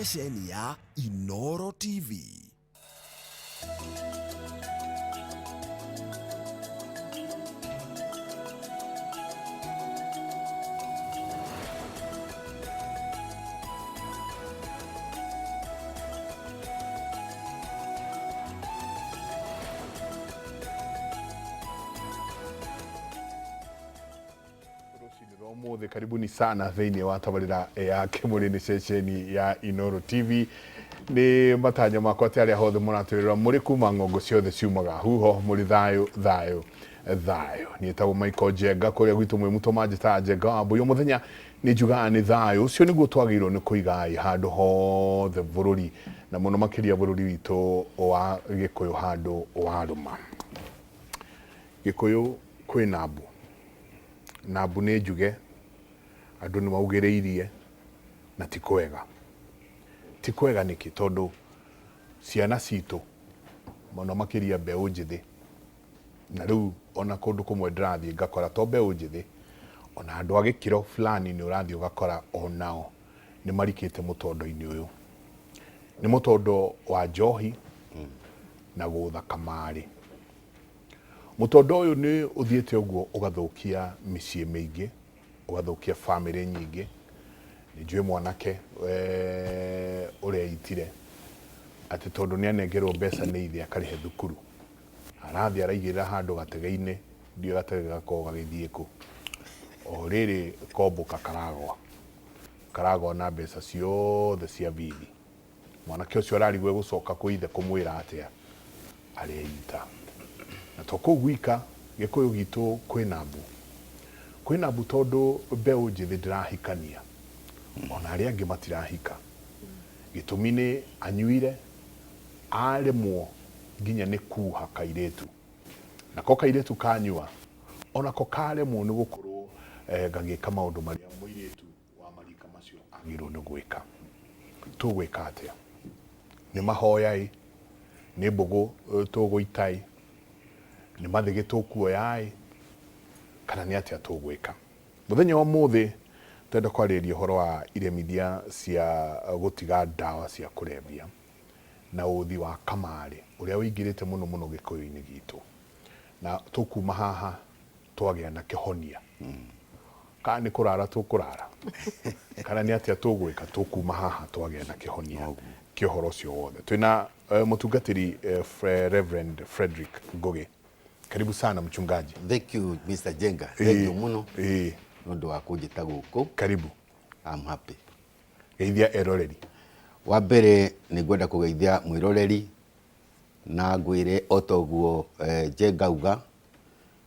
ceceni ya Inoro TV. Rũcinĩ rwa ũmũthĩ karibuni sana thĩinĩ wa tabarĩra ya Kĩmũrĩ nĩ ceceni ya Inoro TV. Nĩ matanya makwa atĩ arĩa hothe mũratwĩrora mũrĩ kuma ng'ongo ciothe ciumaga huho mũrĩ thayũ thayũ thayũ. Niĩ tagwo Michael Njenga kũrĩa gwitũ mwĩ mũtũ manjĩtaga Njenga wa Mbũi. O mũthenya nĩ njugaga nĩ thayũ ũcio nĩguo twagĩrĩirwo nĩ kũiga handũ hothe bũrũri na mũno makĩria bũrũri witũ wa Gĩkũyũ handũ warũma. Gĩkũyũ kwĩna mbu na mbu nĩ njuge, andũ nĩ maugĩrĩirie na ti kwega. Ti kwega nĩkĩ? Tondũ ciana citũ mũno makĩria mbeũ njĩthĩ, na rĩu ona kũndũ kũmwe ndĩrathiĩ ngakora to mbeũ njĩthĩ, ona andũ a gĩkĩro fulani nĩ ũrathiĩ ũgakora onao nĩ marikĩte mũtondo-inĩ ũyũ. Nĩ mũtondo wa njohi na gũũtha kamarĩ. Mũtondo ũyũ nĩ ũthiĩte ũguo ũgathũkia mĩciĩ mĩingĩ, ũgathũkia bamĩrĩ nyingĩ. Nĩ njũĩ mwanake ũreitire atĩ tondũ nĩ anengerwo mbeca nĩ ithe akarĩhe thukuru, arathiĩ araigĩrĩra handũ gatege-inĩ, ndiũĩ gatege gakoragwo gagĩthiĩ kũ. O rĩrĩ kombũka karagwa, karagwa na mbeca ciothe cia bithi. Mwanake ũcio ararigwo egũcoka kwĩ ithe kũmwĩra atĩa areita. Na to kũu gwika, Gĩkũyũ gitũ kwĩna mbu. Kwĩna mbu tondũ mbeũ njĩthĩ ndĩrahikania, ona arĩa angĩ matirahika. Gĩtũmi nĩ anyuire, aremwo nginya nĩ kuha kairĩtu. Nako kairĩtu kanyua, onako karemwo nĩ gũkorwo gagĩka maũndũ marĩa mũirĩtu wa marika macio agĩrĩirwo nĩ gwĩka. Tũgwĩka atĩa? Nĩ mahoya-ĩ? Nĩ mbũgũ tũgũita-ĩ? Nĩ mathĩgĩ tũkuoya-ĩ? Kana nĩ atĩa tũgwĩka? Mũthenya wa ũmũthĩ tũrenda kwarĩrĩria ũhoro wa iremithia cia gũtiga ndawa cia kũrebia na ũthi wa kamarĩ ũrĩa ũingĩrĩte mũno mũno gĩkũyũ-inĩ gitũ. Na tũkuma haha twagĩa na kĩhonia. Kana nĩ kũrara tũkũrara kana nĩ atĩa tũgwĩka tũkuma haha twagĩa na kĩhonia kĩa ũhoro ũcio wothe. Twĩna mũtungatĩri Reverend Frederick Ngugi. Karibu sana mchungaji. Thank you Mr. Jenga. Thank you mũno nĩ ũndũ wa kũnjĩta gũkũ. Karibu. I'm happy. Geithia eroreri. Wa mbere nĩ ngwenda kũgeithia mwĩroreri na ngwĩre o ta ũguo Njenga auga,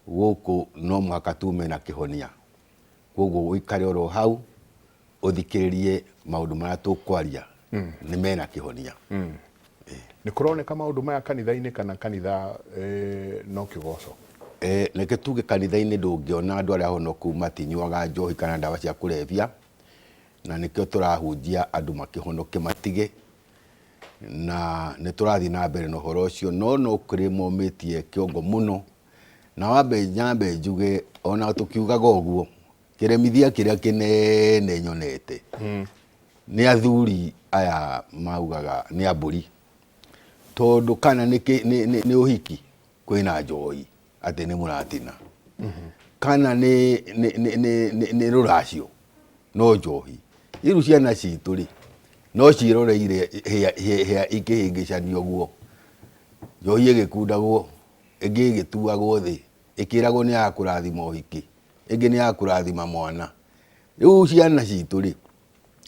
gũkũ no mũhaka tume na kĩhonia. Kwoguo ũikare oro hau ũthikĩrĩrie maũndũ marĩa tũkwaria nĩ mena kĩhonia. Nĩ kũroneka maũndũ maya kanitha-inĩ kana kanitha no kĩgoco? Reke tuge kanitha-inĩ ndũngĩona andũ arĩa ahonoku matinyuaga njohi kana ndawa cia kũrebia, na nĩkĩo tũrahunjia andũ makĩhonoke matige, na nĩ tũrathiĩ na mbere na ũhoro ũcio, no no kũrĩ momĩtie kĩongo mũno. Na wambe nyambe njuge ona tũkiugaga ũguo, kĩremithia kĩrĩa kĩnene nyonete nĩ athuri aya maugaga nĩ a mbũri, tondũ kana nĩ ũhiki kwĩna njohi atĩ nĩ mũratina, kana nĩ rũracio no njohi. Rĩu ciana citũ rĩ, no ciĩroreire hĩa ikĩhĩngĩcanio ũguo, njohi ĩgĩkundagwo, ĩngĩ ĩgĩtuagwo thĩ, ĩkĩragwo nĩ ya kũrathima ũhiki, ĩngĩ nĩ ya kũrathima mwana. Rĩu ciana citũ rĩ,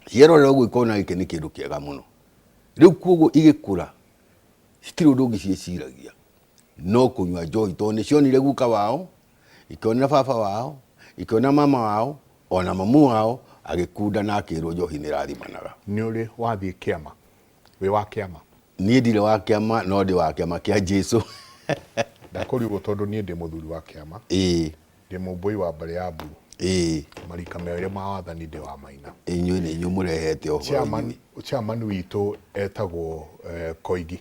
cierorera ũguo ikona gĩkĩ nĩ kĩndũ kĩega mũno. Rĩu koguo igĩkũra, citirĩ ũndũ ũngĩ ciĩciragia no kũnyua njohi, tondũ nĩ cionire guka wao, ikĩona baba wao, ikĩona mama wao, ona mamu wao agĩkunda na akĩrwo njohi nĩ ĩrathimanaga. Nĩ ũrĩ wathiĩ kĩama? Wĩ wa kĩama? Niĩ ndirĩ wa kĩama no ndĩ wa kĩama kĩa Jesu. Ndakũria ũguo tondũ niĩ ndĩ mũthuri wa kĩama. Ndĩ mũmbũi wa mbarĩ ya Mburu. Marika merĩ ma wathani ndĩ wa Maina. Inyuĩ nĩ inyuĩ mũrehete ũhoro Chairman, inyuĩ. chairman witũ etagwo Koigi.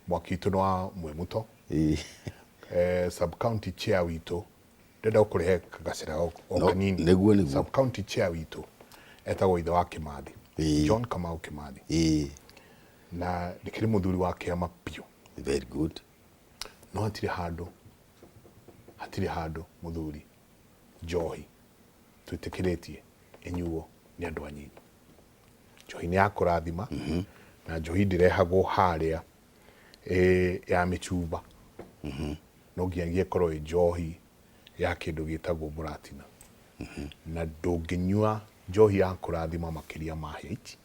Mwaki witũ nĩ wa Mwĩmuto. Sub county chair witũ ndĩrenda gũkũrehe gacĩra o No, kanini. nĩguo, nĩguo. Sub county chair witũ etagwo ithe wa Kĩmathi. John Kamau Kimathi. Na ndĩkĩrĩ mũthuri wa kĩama biũ. Very good. No hatirĩ handũ, hatirĩ handũ mũthuri njohi twĩtĩkĩrĩtie ĩnyuo nĩ andũ anyinyi. Njohi nĩ ya kũrathima, na njohi ndĩrehagwo harĩa ya mĩcuba. No nginyagia ĩkorwo ĩ njohi ya kĩndũ gĩtagwo mũratina. Na ndũngĩnyua njohi ya kũrathima makĩria ma hĩa ici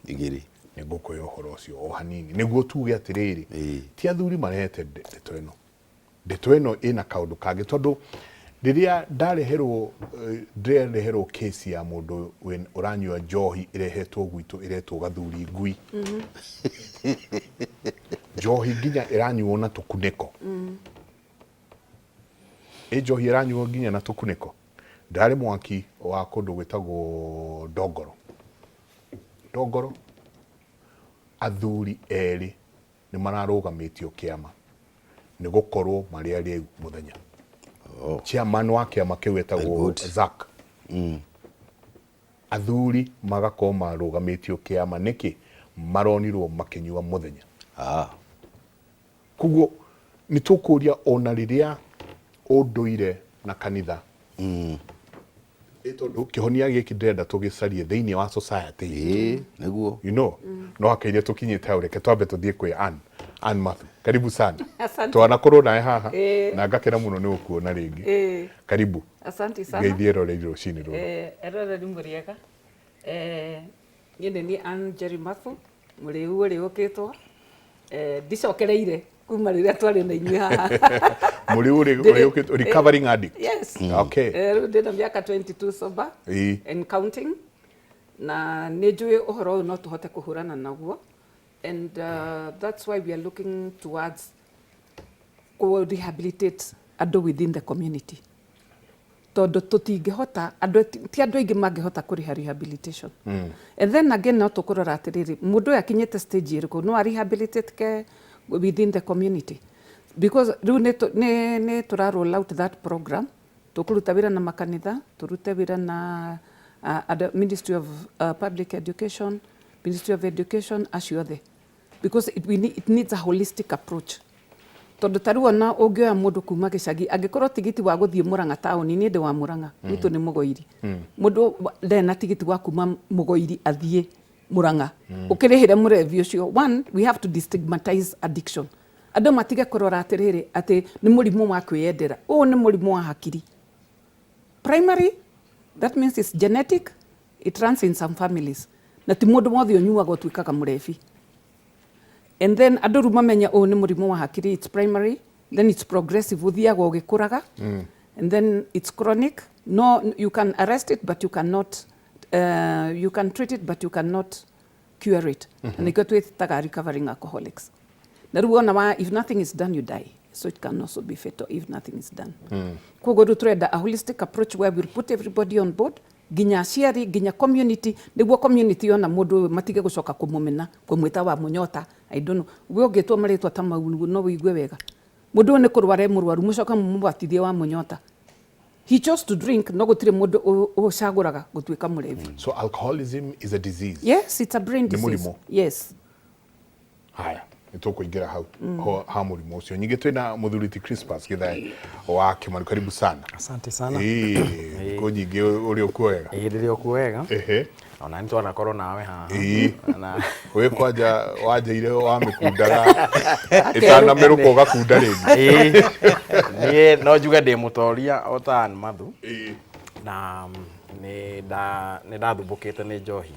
igĩrĩ. Nĩ ngũkũhe ũhoro ũcio o hanini nĩguo tuge atĩrĩrĩ, ti athuri marehete ndeto ĩno. Ndeto ĩno ĩna kaũndũ kangĩ, tondũ rĩrĩa ndareherwo ndĩreherwo kesi ya mũndũ ũranyua njohi ĩrehetwo gwitũ ĩretwo gathuri ngui. Njohi nginya ĩranyuo na tũkunĩko. Ĩ njohi ĩranyuo nginya na tũkunĩko. Ndarĩ mwaki wa kũndũ gwĩtagwo Ndongoro. Ndongoro athuri erĩ nĩ mararũgamĩtio kĩama nĩ gũkorwo marĩ arĩu mũthenya. Chairman wa kĩama kĩu etagwo Zack. Athuri magakorwo marũgamĩtio kĩama nĩkĩ? Maronirwo makĩnyua mũthenya. Koguo nĩ tũkũria ona rĩrĩa ũndũire na kanitha, tondũ kĩhonia gĩkĩ ndĩrenda tũgĩcarie thĩinĩ wa society itũ. Nĩguo. You know, no hakĩire tũkinyĩte hau, reke twambe tũthiĩ kwĩ Ann. Ann Mathu, karibu sana. Asante. Twanakorwo nawe haha na ngakena mũno nĩ gũkuona rĩngĩ. Karibu. Asante sana. Ngeithie eroreire rũcinĩ rũrũ. Eroreri mũrĩega. Niĩ nĩ niĩ Ann Jerry Mathu, mũrĩu ũrĩa ũkĩtwo. Ndicokereire kuma rĩrĩa twarĩ na inyuĩ haha. Mũrĩu ũrĩa ũkĩtwo recovering addict. Yes. Okay. Rĩu ndĩna mĩaka 22 sober and counting. Na nĩ njũĩ ũhoro ũyũ no tũhote kũhũrana naguo. And that's why we are looking towards kũ rehabilitate andũ within the community. Tondũ tũtingĩhota, andũ ti andũ aingĩ mangĩhota kũrĩha rehabilitation. And then again no tũkũrora atĩrĩrĩ, mũndũ ũyũ akinyĩte stage ĩrĩkũ, no a rehabilitate ke within the community. Because rĩu nĩ tũra roll out that program, tũkũruta wĩra na makanitha, tũrute wĩra na Ministry of Public Education, Ministry of Education, acio othe. Because it needs a holistic approach. Tondũ ta rĩu ona ũngĩoya mũndũ kuma gĩcagi, angĩkorwo tigiti wa gũthiĩ Mũrang'a taũni, niĩ ndĩ wa Mũrang'a, gwitũ nĩ Mũgoiri. Mũndũ ndarĩ na tigiti wa kuma Mũgoiri athiĩ Mũrang'a. Ũkĩrĩhĩre mũrevi ũcio. One, we have to destigmatize addiction. Andũ matige kũrora atĩrĩrĩ, atĩ nĩ mũrimũ wa kwĩyendera. Ũyũ nĩ mũrimũ wa hakiri. Primary, that means it's genetic, it runs in some families. Na ti mũndũ wothe ũnyuaga ũtuĩkaga mũrebi. And then andũ rĩu mamenya ũyũ nĩ mũrimũ wa hakiri, it's primary, then it's progressive, ũthiaga ũgĩkũraga, and then it's chronic. No, you can arrest it, but you cannot, you can treat it, but you cannot cure it. Na nĩkĩo twĩtaga recovering alcoholics. Na rĩu ona wa, if nothing is done, you die. So it can also be fatal if nothing is done. Koguo rĩu tũrenda a holistic approach where we'll put everybody on board, nginya aciari, nginya community, nĩguo community yona mũndũ ũyũ matige gũcoka kũmũmena, kũmwĩta wa mũnyota. I don't know. We ũngĩtwo marĩtwa ta mau no ũigue wega. Mũndũ ũyũ nĩ kũrwara e mũrwaru, mũcoke mũmũbatithie wa mũnyota. He chose to drink, no gũtirĩ mũndũ ũcagũraga gũtuĩka mũrevi. So alcoholism is a disease. Yes, it's a brain Nĩ disease. mũrimũ. Yes. Haya, nĩ tũkũingĩra hau ha mũrimũ ũcio. Nyingĩ twĩna mũthuri ti Crispus Githae wa Kĩmani, karibu sana. Asante sana. Thikũ nyingĩ ũrĩ okuo wega. Ĩĩ ndĩrĩ okuo wega. Ona nĩ twanakorwo nawe haha. Wĩ kwanja wanjĩire wamĩkundaga ĩtanamerũka ũgakunda rĩngĩ. Niĩ no njuge ndĩ mũtoria o ta Ann Mathu. Na nĩ ndathumbũkĩte nĩ njohi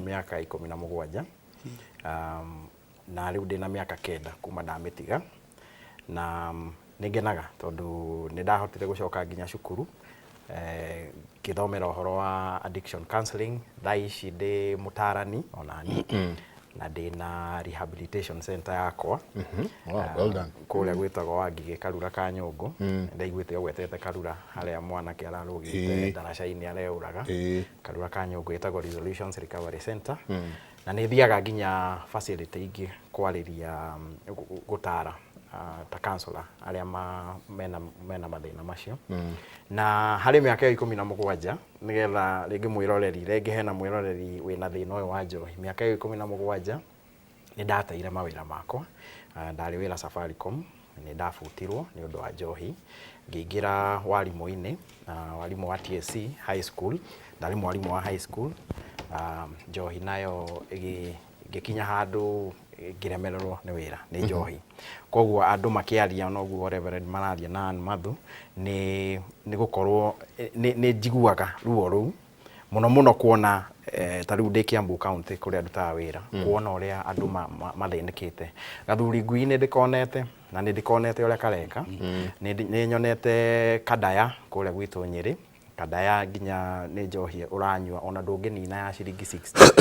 mĩaka 17. Na rĩu ndĩna mĩaka 9 kuma ndamĩtiga. Na nĩ ngenaga tondũ nĩ ndahotire gũcoka nginya cukuru, ngĩthomera ũhoro wa addiction counseling. Thaa ici ndĩ mũtarani onani, na ndĩna rehabilitation center yakwa. Wow, well done. Kũrĩa gwĩtagwo Wangigĩ Karura ka Nyũngũ. Ndaiguĩte ũgwetete Karura harĩa mwanake ararũgĩte ndaraca-inĩ areũraga. Karura ka Nyũngũ ĩtagwo Resolutions Recovery Center. Na nĩ thiaga nginya facility ingĩ kwarĩria, gũtara ta counselor arĩa mena, mena mathĩna macio. Na harĩ mĩaka ĩyo 17, nĩgetha rĩngĩ mwĩroreri, rĩngĩ hena mwĩroreri wĩna thĩna ũyũ wa njohi, mĩaka ĩyo 17 nĩ ndateire mawĩra makwa. Ndarĩ wĩra Safaricom, nĩ ndabutirwo nĩ ũndũ wa njohi. Ngĩingĩra warimũ-inĩ, warimũ wa TSC high school, ndarĩ mwarimũ wa high school. Njohi nayo ngĩkinya handũ ngĩremererwo nĩ wĩra nĩ njohi. Koguo andũ makĩaria noguo Reverend mararia na Ann Mathu, nĩ gũkorwo nĩ njiguaga ruo rũu mũno mũno kuona ta rĩu ndĩ Kiambu County kũrĩa ndutaga wĩra, kuona ũrĩa andũ mathĩnĩkĩte. Gathuri ngui nĩ ndĩkonete na nĩ ndĩkonete ũrĩa kareka. Nĩ nyonete Kandaya kũrĩa gwitũ Nyĩrĩ, Kandaya nginya nĩ njohi ũranyua ona ndũngĩnina ya ciringi 60,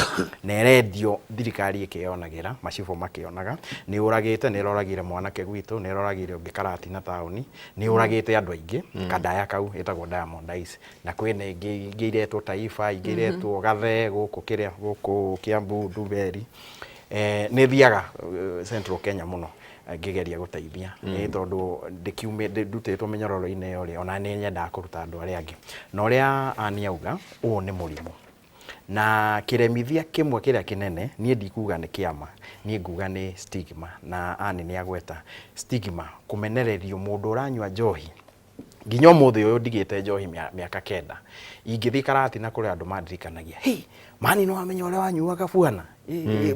na ĩrendio thirikari ĩkĩyonagĩra, macibũ makĩonaga. Nĩ ũragĩte, nĩ ĩroragire mwanake gwitũ, nĩ ĩroragire ũngĩ Karatina taũni, nĩ ũragĩte andũ aingĩ. Kandaya kau ĩtagwo Diamond Ice, na kwĩna ĩngĩ, ingĩ iretwo Taifa, ingĩ iretwo Gathe gũkũ kĩrĩa gũkũ Kiambu Nduberi. Nĩ thiaga Central Kenya mũno ngĩgeria gũteithia, nĩ tondũ ndutĩtwo mĩnyororo-inĩ ĩyo rĩ, ona nĩ nyendaga kũruta andũ arĩa angĩ. Na ũrĩa Ann auga, ũyũ nĩ mũrimũ na kĩremithia kĩmwe kĩrĩa kĩnene. Niĩ ndikuga nĩ kĩama, niĩ nguga nĩ stigma, na Ann nĩ agweta stigma, kũmenererio mũndũ ũranyua njohi. Nginya ũmũthĩ ũyũ ndigĩte njohi mĩaka 9, ingĩthiĩ Karatina kũrĩ andũ mandirikanagia, "Hey, mani nĩ wamenya ũrĩa wanyuaga bwana?"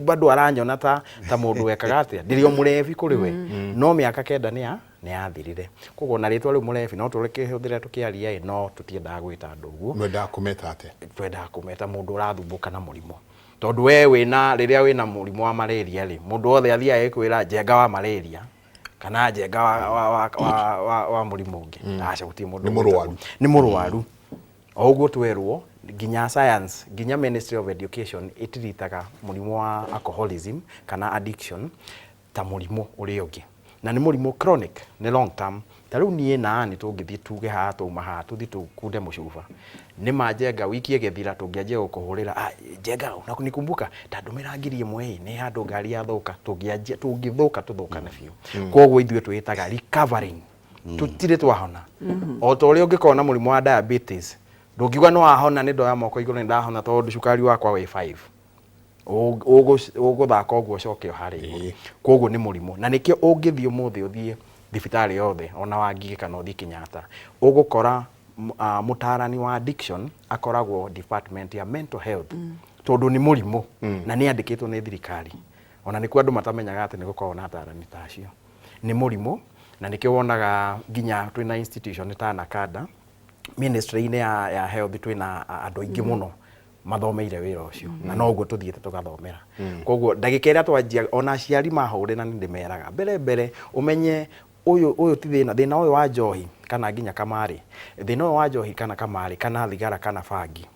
Bado aranyona ta mũndũ wekaga atĩa, ndĩrĩ o mũrebi kũrĩ we, no mĩaka 9 nĩ yathirire. Koguo na rĩtwa rĩu mũrebi no tũrĩkĩhũthĩre tũkĩaria ĩ, no tũtiendaga gwĩta andũ ũguo. Mwendaga kũmeta atĩa? Twendaga kũmeta mũndũ ũrathumbũka na mũrimũ, tondũ we wĩna rĩrĩa wĩna mũrimũ wa malaria rĩ, mũndũ wothe athiaga agĩkwĩra njenga wa malaria kana njenga wa mũrimũ ũngĩ. Aca, gũtirĩ mũndũ Nĩ mũrwaru. Nĩ mũrwaru. O ũguo twerwo nginya science, nginya Ministry of Education ĩtiritaga mũrimũ wa alcoholism kana addiction ta mũrimũ ũrĩa ũngĩ, na nĩ mũrimũ chronic, nĩ long term. Ta rĩu niĩ na Ann tũngĩthiĩ tuge haha, twauma haha tũthiĩ tũkunde mũcuba, nĩ ma njenga, wiki ĩgĩthira tũngĩanjia gũkũhũrĩra, "Ah, njenga, unanikumbuka, tandũmĩra 1000 ĩ, nĩ handũ ngari yathũka." Tũngĩanjia tũngĩthũka tũthũkane biũ. Koguo ithuĩ twĩtaga recovering, tũtirĩ twahona. O ta ũrĩa ũngĩkorwo na mũrimũ wa diabetes, ndũngiuga nĩ wahona, nĩ ndoya moko igũrũ nĩ ndahona tondũ cukari wakwa wĩ 5. Ũgũthaka ũguo ũcoke o harĩa igũrũ. Koguo nĩ mũrimũ, na nĩkĩo ũngĩthiĩ ũmũthĩ, ũthiĩ thibitarĩ yothe, ona Wangigĩ kana ũthiĩ Kenyatta, ũgũkora mũtarani wa addiction akoragwo department ya mental health, tondũ nĩ mũrimũ na nĩ andĩkĩtwo nĩ thirikari. Ona nĩkuo andũ matamenyaga atĩ nĩ gũkoragwo na atarani ta acio. Nĩ mũrimũ, na nĩkĩo wonaga nginya twĩna institution ta NACADA, ministry-inĩ ya health, twĩna andũ aingĩ mũno mathomeire wĩra ũcio, na noguo tũthiĩte tũgathomera. Koguo ndagĩka ĩrĩa twanjia, ona aciari mahũrĩra, nĩ ndĩmeraga mbere mbere ũmenye ũyũ ti thĩna, thĩna ũyũ wa njohi kana nginya kamarĩ, thĩna ũyũ wa njohi kana kamarĩ kana thigara kana bangi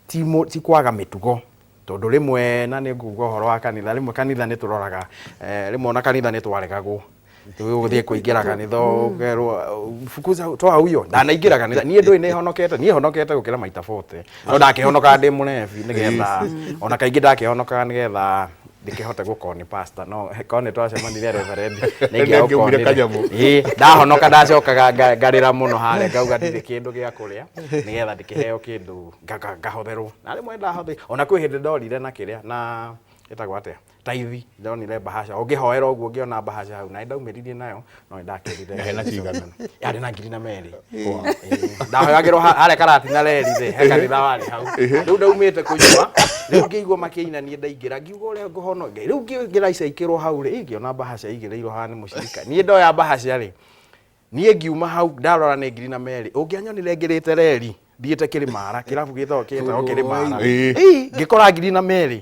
ti kwaga mĩtugo. Tondũ rĩmwe, na nĩ nguga ũhoro wa kanitha, rĩmwe kanitha nĩ tũroraga, rĩmwe ona kanitha nĩ twaregagwo ũgũthiĩ kũingĩra kanitha ũkerwo fukuza, toa huyo. Ndanaingĩra kanitha niĩ ndũĩ nĩ honokete, niĩ honokete gũkĩra maita 40, no ndakĩhonokaga ndĩ mũrebi, nĩgetha ona kaingĩ ndakĩhonokaga nĩgetha ndĩkĩhote gũkorwo nĩ pastor, no korwo nĩ twacemanirie reverend nĩ Nĩangĩaumire kanyamũ. Ĩĩ, ndahonoka ndacokaga ngarĩra mũno harĩa, ngauga ndirĩ kĩndũ gĩa kũrĩa, nĩgetha ndĩkĩheo kĩndũ ngahotherwo. Na rĩmwe ndahothe, ona kwĩ hĩndĩ ndorire na kĩrĩa na ĩtagwo atĩa, taithi, ndonire bahasha ũngĩhoera ũguo, ngĩona bahasha hau na nĩndaumĩririe nayo, no nĩndakĩrire. Yarĩ na cigana? Yarĩ na 2002. Ĩĩ, ndahoyagĩrwo harĩa Karatina reri rĩ, he kanitha warĩ hau. Rĩu ndaumĩte kũnyua, rĩu ngĩigua makĩina, niĩ ndaingĩra ngiuga ũrĩa ngũhonoka. Rĩu ngĩra icaikĩrwo hau rĩ, ngĩona bahasha igĩrĩirwo haha nĩ mũcirika. Niĩ ndoya bahasha rĩ, niĩ ngiuma hau ndarora nĩ 2002. Ũngĩanyonire ngĩrĩte reri thiĩte Kĩrĩmara, kĩrabu gĩtagwo Kĩrĩmara. Ĩĩ, ngĩkora 2002.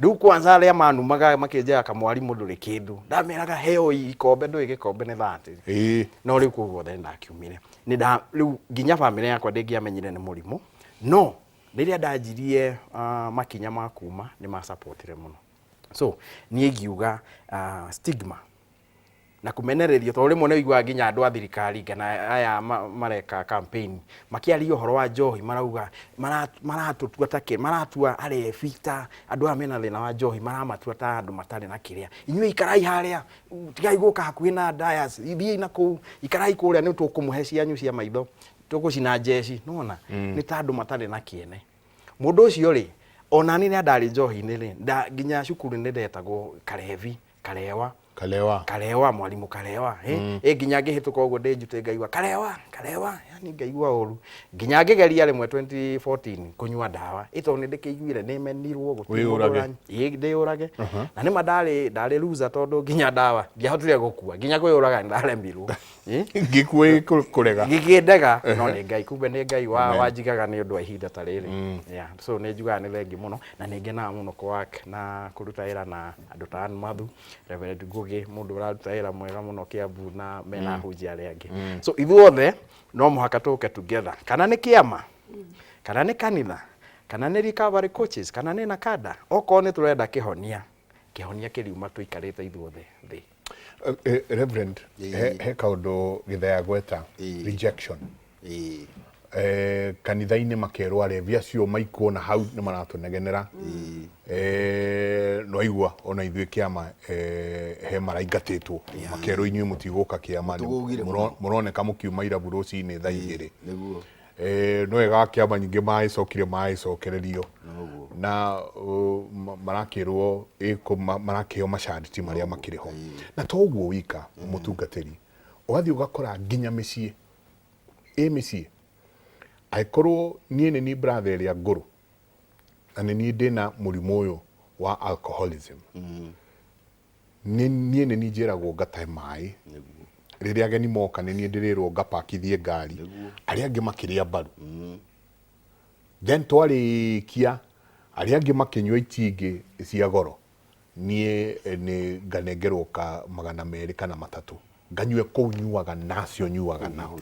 Rĩu kwanza arĩa manumaga makĩnjaga kamwarimũ ndũrĩ kĩndũ, ndameraga heo ikombe, ndũĩ gĩkombe nĩ 30. No rĩu kũu guothe nĩndakiumire, nĩ nda rĩu nginya bamĩrĩ yakwa ndĩngĩamenyire nĩ mũrimũ. No rĩrĩa ndanjirie makinya ma kuma, nĩ masupportire mũno. So niĩ ngiuga stigma. Na kũmenererio, tondũ rĩmwe nĩ ũiguaga nginya andũ a thirikari kana aya mareka campaign makĩaria ũhoro wa njohi marauga maratũtua ta kĩ maratua arebi ta andũ aya mena thĩna wa njohi, maramatua ta andũ matarĩ na kĩrĩa. Inyuĩ ikarai harĩa, tigai gũka hakuhĩ na dayas, ithiĩi na kũu, ikarai kũrĩa, nĩ tũkũmũhe cianyu cia maitho, tũgũcina njeci. Nĩwona nĩ ta andũ matarĩ na kĩene. Mũndũ ũcio rĩ, ona niĩ rĩrĩa ndarĩ njohi-inĩ rĩ, nginya cukuru nĩ ndetagwo karevi, karewa. Kalewa. Karewa, mwalimu Kalewa. Eh, nginya ngĩhĩtũka ũguo ndĩ njute ngaigua Kalewa, Kalewa, yani ngaigua ũru. Nginya ngĩgeria rĩmwe 2014 kũnyua ndawa. Ĩ tondũ nĩ ndĩkĩiguire nĩ menirwo gũtirĩ mũndũ. Wĩyũrage. Ĩ ndĩyũrage. Na nĩma ndarĩ loser tondũ nginya ndawa ndiahotire gũkua, nginya kwĩyũraga nĩ ndaremirwo. Ngĩkua kũrega. Gĩkĩndega, no nĩ Ngai, kumbe nĩ Ngai wa wanjigaga nĩ ũndũ wa ihinda ta rĩrĩ. Yeah, so nĩ njugaga nĩ thengi mũno na nĩ ngenaga mũno kũ work na kũruta wĩra na andũ ta Ann Mathu, Reverend Ngugi, mũndũ ũraruta wĩra mwega mũno Kiambu na mena ahunjia arĩa angĩ. So ithuothe no mũhaka tũke together, kana nĩ kĩama, kana nĩ kanitha, kana nĩ recovery coaches, kana nĩ NACADA, okorwo nĩ tũrenda kĩhonia, kĩhonia kĩriuma tũikarĩte ithuothe thĩ. Reverend, he kaũndũ Gĩthaya gweta, rejection. Kanitha-inĩ makerwo arevi acio maikuo na hau nĩ maratũnegenera. Nĩwaigua ona ithuĩ kĩama he maraingatĩtwo, makerwo inyuĩ mũtigũka kĩama, Tũgũgire mũno. Mũroneka mũkiuma irabu rũcinĩ thaa 2. Nĩguo. No wega kĩama nyingĩ magĩcokire magĩcokererio Noguo. na marakĩrwo marakĩheo macariti marĩa makĩrĩ ho. Na to ũguo wika, mũtungatĩri, ũgathiĩ ũgakora nginya mĩciĩ ĩ mĩciĩ, angĩkorwo niĩ nĩ niĩ brother ĩrĩa ngũrũ na nĩ niĩ ndĩna mũrimũ ũyũ wa alcoholism, niĩ nĩ niĩ njĩragwo ngatahe maĩ rĩrĩa ageni moka, nĩ niĩ ndĩrĩrwo ngapakithie ngari, arĩa angĩ makĩrĩa mbaru. Then twarĩkia, arĩa angĩ makĩnyua itingĩ cia goro, niĩ nĩ nganengerwo ka 200 kana 3 nganyue kũu nyuaga nacio nyuaga nao.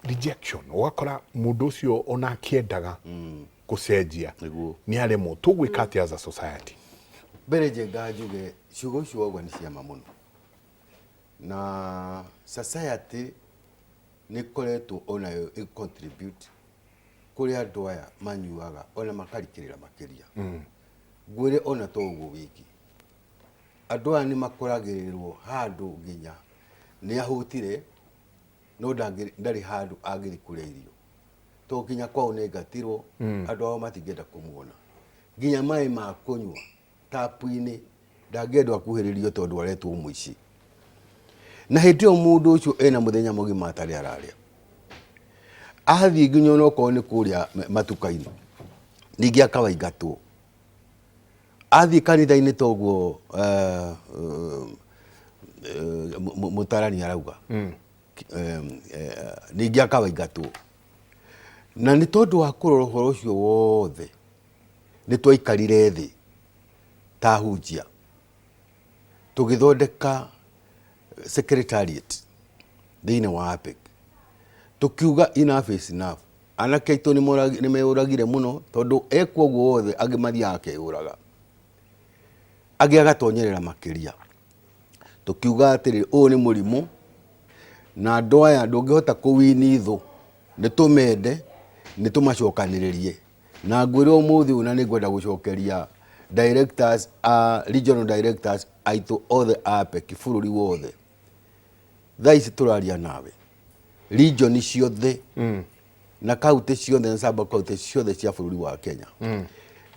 Rejection, ũgakora mũndũ ũcio ona akĩendaga gũcenjia nĩ aremwo. Tũgwĩka atĩa as a society? Mbere njenga njuge ciugo icio wauga nĩ ciama mũno, na society nĩ ĩkoretwo onayo ĩ contribute kũrĩ andũ aya manyuaga ona makarikĩrĩra makĩria. Ngwĩre ona to ũguo wiki, andũ aya nĩ makoragĩrĩrwo handũ nginya nĩ ahũtire no ndarĩ handũ angĩthiĩ kũrĩa irio, to nginya kwao nĩ aingatirwo, andũ ao matingĩenda kũmuona, nginya maĩ ma kũnyua tapu-inĩ ndangĩendwo akuhĩrĩrio tondũ aretwo mũici. Na hĩndĩ ĩyo mũndũ ũcio ena mũthenya mũgima atarĩ ararĩa, athiĩ nginya onokorwo nĩ kũrĩa matuka-inĩ, ningĩ akawaingatwo. Athiĩ kanitha-inĩ toguo mũtarani arauga, ningĩ akawaingatwo. Na nĩ tondũ wa kũrora ũhoro ũcio wothe, nĩ twaikarire thĩ ta ahunjia tũgĩthondeka secretariat thĩinĩ wa APEC, tũkiuga enough is enough. Anake aitũ nĩ meyũragire mũno, tondũ ekwo ũguo wothe angĩ mathiaga akeyũraga, angĩ agatonyerera makĩria. Tũkiuga atĩrĩ, ũyũ nĩ mũrimũ na andũ aya ndũngĩhota kũwini thũ, nĩ tũmende, nĩ tũmacokanĩrĩrie. Na ngwĩre ũmũthĩ ũyũ, na nĩ ngwenda gũcokeria directors, regional directors aitũ othe a APEC bũrũri wothe. Thaa ici tũraria nawe, region ciothe na kaunti ciothe na sub county ciothe cia bũrũri wa Kenya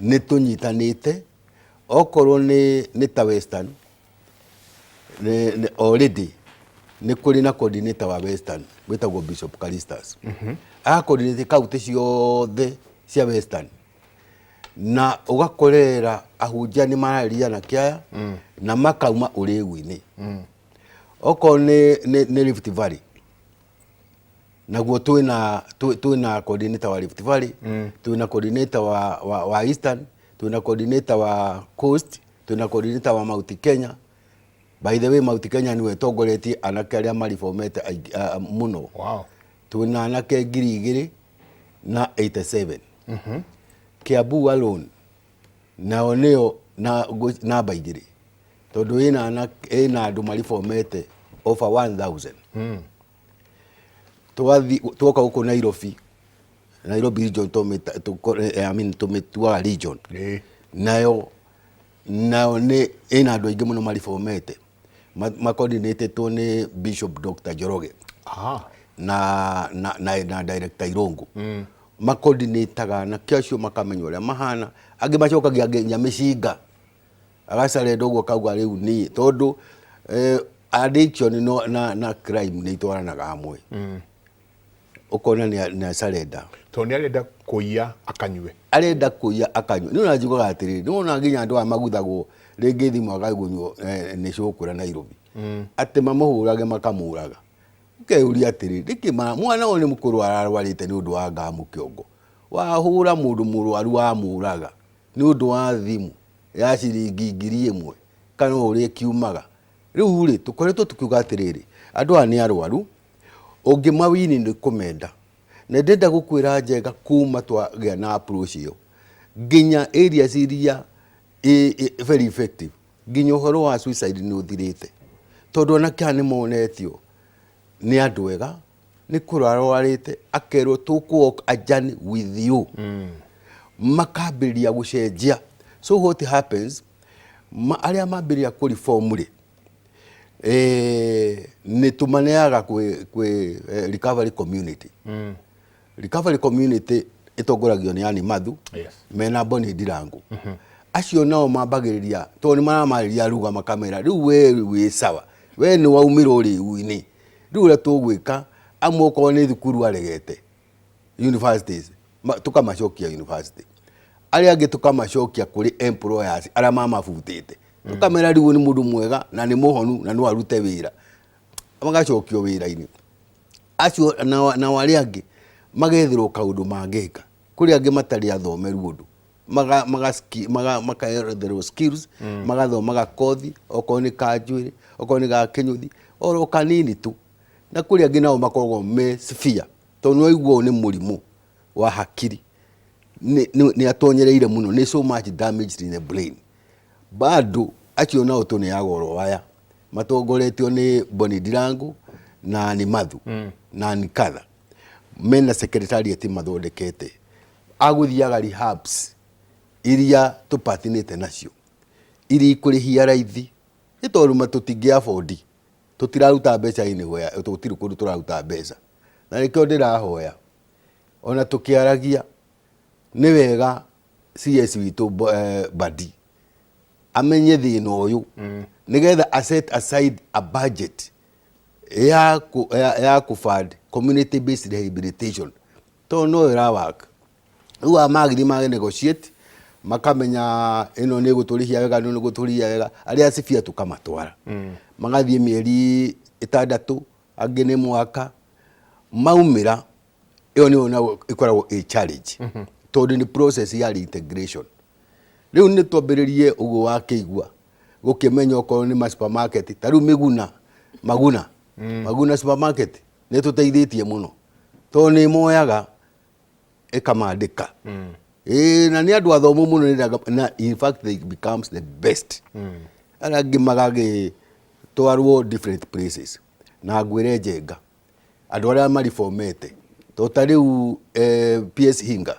nĩ tũnyitanĩte. Okorwo nĩ ta Western, already nĩ kũrĩ na coordinator wa Western wĩtagwo Bishop Calistus. Aga coordinate kaunti ciothe cia Western, na ũgakorera ahunjia nĩ mararĩria na kĩaya na makauma ũrĩgu-inĩ. Okorwo nĩ Rift Valley, naguo twĩna coordinator wa Rift Valley, twĩna coordinator wa Eastern, twĩna coordinator wa Coast, twĩna coordinator wa Mount Kenya. By the way, Mount Kenya nĩwe ĩtongoretie anake arĩa maribomete mũno. Twĩna anake 2087. Kiambu alone nao nĩo namba 2, tondũ ĩna andũ maribomete Over 1000. Twathi twoka gũkũ Nairobi, Nairobi region I mean, tũmĩtuaga region. Nayo nĩ ĩna andũ aingĩ mũno maribomete, macoordinatetwo nĩ Bishop Dr. Njoroge na Director Irungu. Macoordinataga na kĩo acio, makamenya ũrĩa mahana. Angĩ macokagia nginya mĩcinga, agacarenda ũguo akauga rĩu niĩ tondũ addiction no, na crime nĩ itwaranaga hamwe. Ũkona nĩ acarenda. Tondũ nĩ arenda kũiya akanyue. Arenda kũiya akanyua. Nĩ ona njugaga atĩrĩrĩ, nĩ wona nginya andũ aya maguthagwo rĩngĩ thimũ akagunywo nĩ cũkũra Nairobi, atĩ mamũhũrage makamũraga. Ũkeyũria atĩrĩrĩ, nĩkĩ mwana ũyũ nĩ mũkũrũ ararwarĩte nĩ ũndũ wa ngamu kĩongo, wahũra mũndũ mũrwaru wamũraga nĩ ũndũ wa thimũ ya ciringi 1000 kana o ũrĩa ĩkiumaga. Rĩu rĩ, tũkoretwo tũkiuga atĩrĩrĩ, andũ aya nĩ arwaru, ũngĩmawini nĩ kũmenda. Na ndĩrenda gũkwĩra Njega, kuma twagĩa na approach ĩyo nginya areas iria very effective, nginya ũhoro wa suicide nĩ ũthirĩte, tondũ anake aya nĩ monetio nĩ andũ ega, nĩ kũrwarwarĩte, akerwo tũkũ walk a journey with you, makambĩrĩria gũcenjia. So what happens, arĩa mambĩrĩria kũ reform rĩ, nĩ tũmaneaga kwĩ recovery community. Recovery community ĩtongoragio nĩ Ani Mathu mena Boni Ndirangu. Acio nao mambagĩrĩria, tondũ nĩ maramarĩria ruga, makamera rĩu we wĩ sawa, we nĩ waumĩra ũrĩu-inĩ, rĩu ũrĩa tũgwĩka, amwe okorwo nĩ thukuru aregete, universities, tũkamacokia university, arĩa angĩ tũkamacokia kũrĩ employers arĩa mamabutĩte, tũkamera rĩu nĩ mũndũ mwega na nĩ mũhonu na no arute wĩra, magacokio wĩra-inĩ acio. Nao arĩa angĩ magetherwo kaũndũ mangĩka. Kũrĩ angĩ matarĩ athomeru ũndũ, makaetherwo skills, magathomaga kothi, okorwo nĩ kanjuĩrĩ, okorwo nĩ ga kĩnyũthi, oro kanini tu. Na kũrĩ angĩ nao makoragwo me severe, tondũ nĩ waigua ũyũ nĩ mũrimũ wa hakiri, nĩ atonyereire mũno, nĩ so much damaged in the brain bado. Acio nao tũneaga oro aya matongoretio nĩ Boni Ndirangu na ni Mathu na ni Katha, mena secretariat mathondekete agũthiaga rehabs iria tũpatinĩte nacio, iria ikũrĩhia raithi, nĩ tondũ tũtingĩ afford, tũtiraruta mbeca anywhere, tũtirĩ kũndũ tũraruta mbeca. Na nĩkĩo ndĩrahoya ona tũkĩaragia, nĩ wega CS witũ Badi amenye thĩna ũyũ, nĩgetha a set aside a budget ya ku fund community based rehabilitation, tondũ no ĩra work. Rĩu aya magĩthiĩ mage negotiate, makamenya ĩno nĩ ĩgũtũrĩhia wega, ĩno nĩ ĩgũtũrĩhia wega. Arĩa cibia tũkamatwara magathiĩ mĩeri 6, angĩ nĩ mwaka, maumĩra. Ĩyo nĩyo nayo ĩkoragwo ĩ challenge, tondũ nĩ process ya reintegration. Rĩu nĩ twambĩrĩrie ũguo wakĩigua gũkĩmenya okorwo nĩ ma supermarket, ta rĩu Mĩguna, Maguna supermarket nĩ tũteithĩtie mũno, tondũ nĩ moyaga ĩkamandĩka. Ĩĩ, na nĩ andũ athomu mũno, na in fact they becomes the best. Arĩa angĩ magagĩtwarwo different places. Na ngwĩre Njenga, andũ arĩa maribomete, to ta rĩu PS Hinga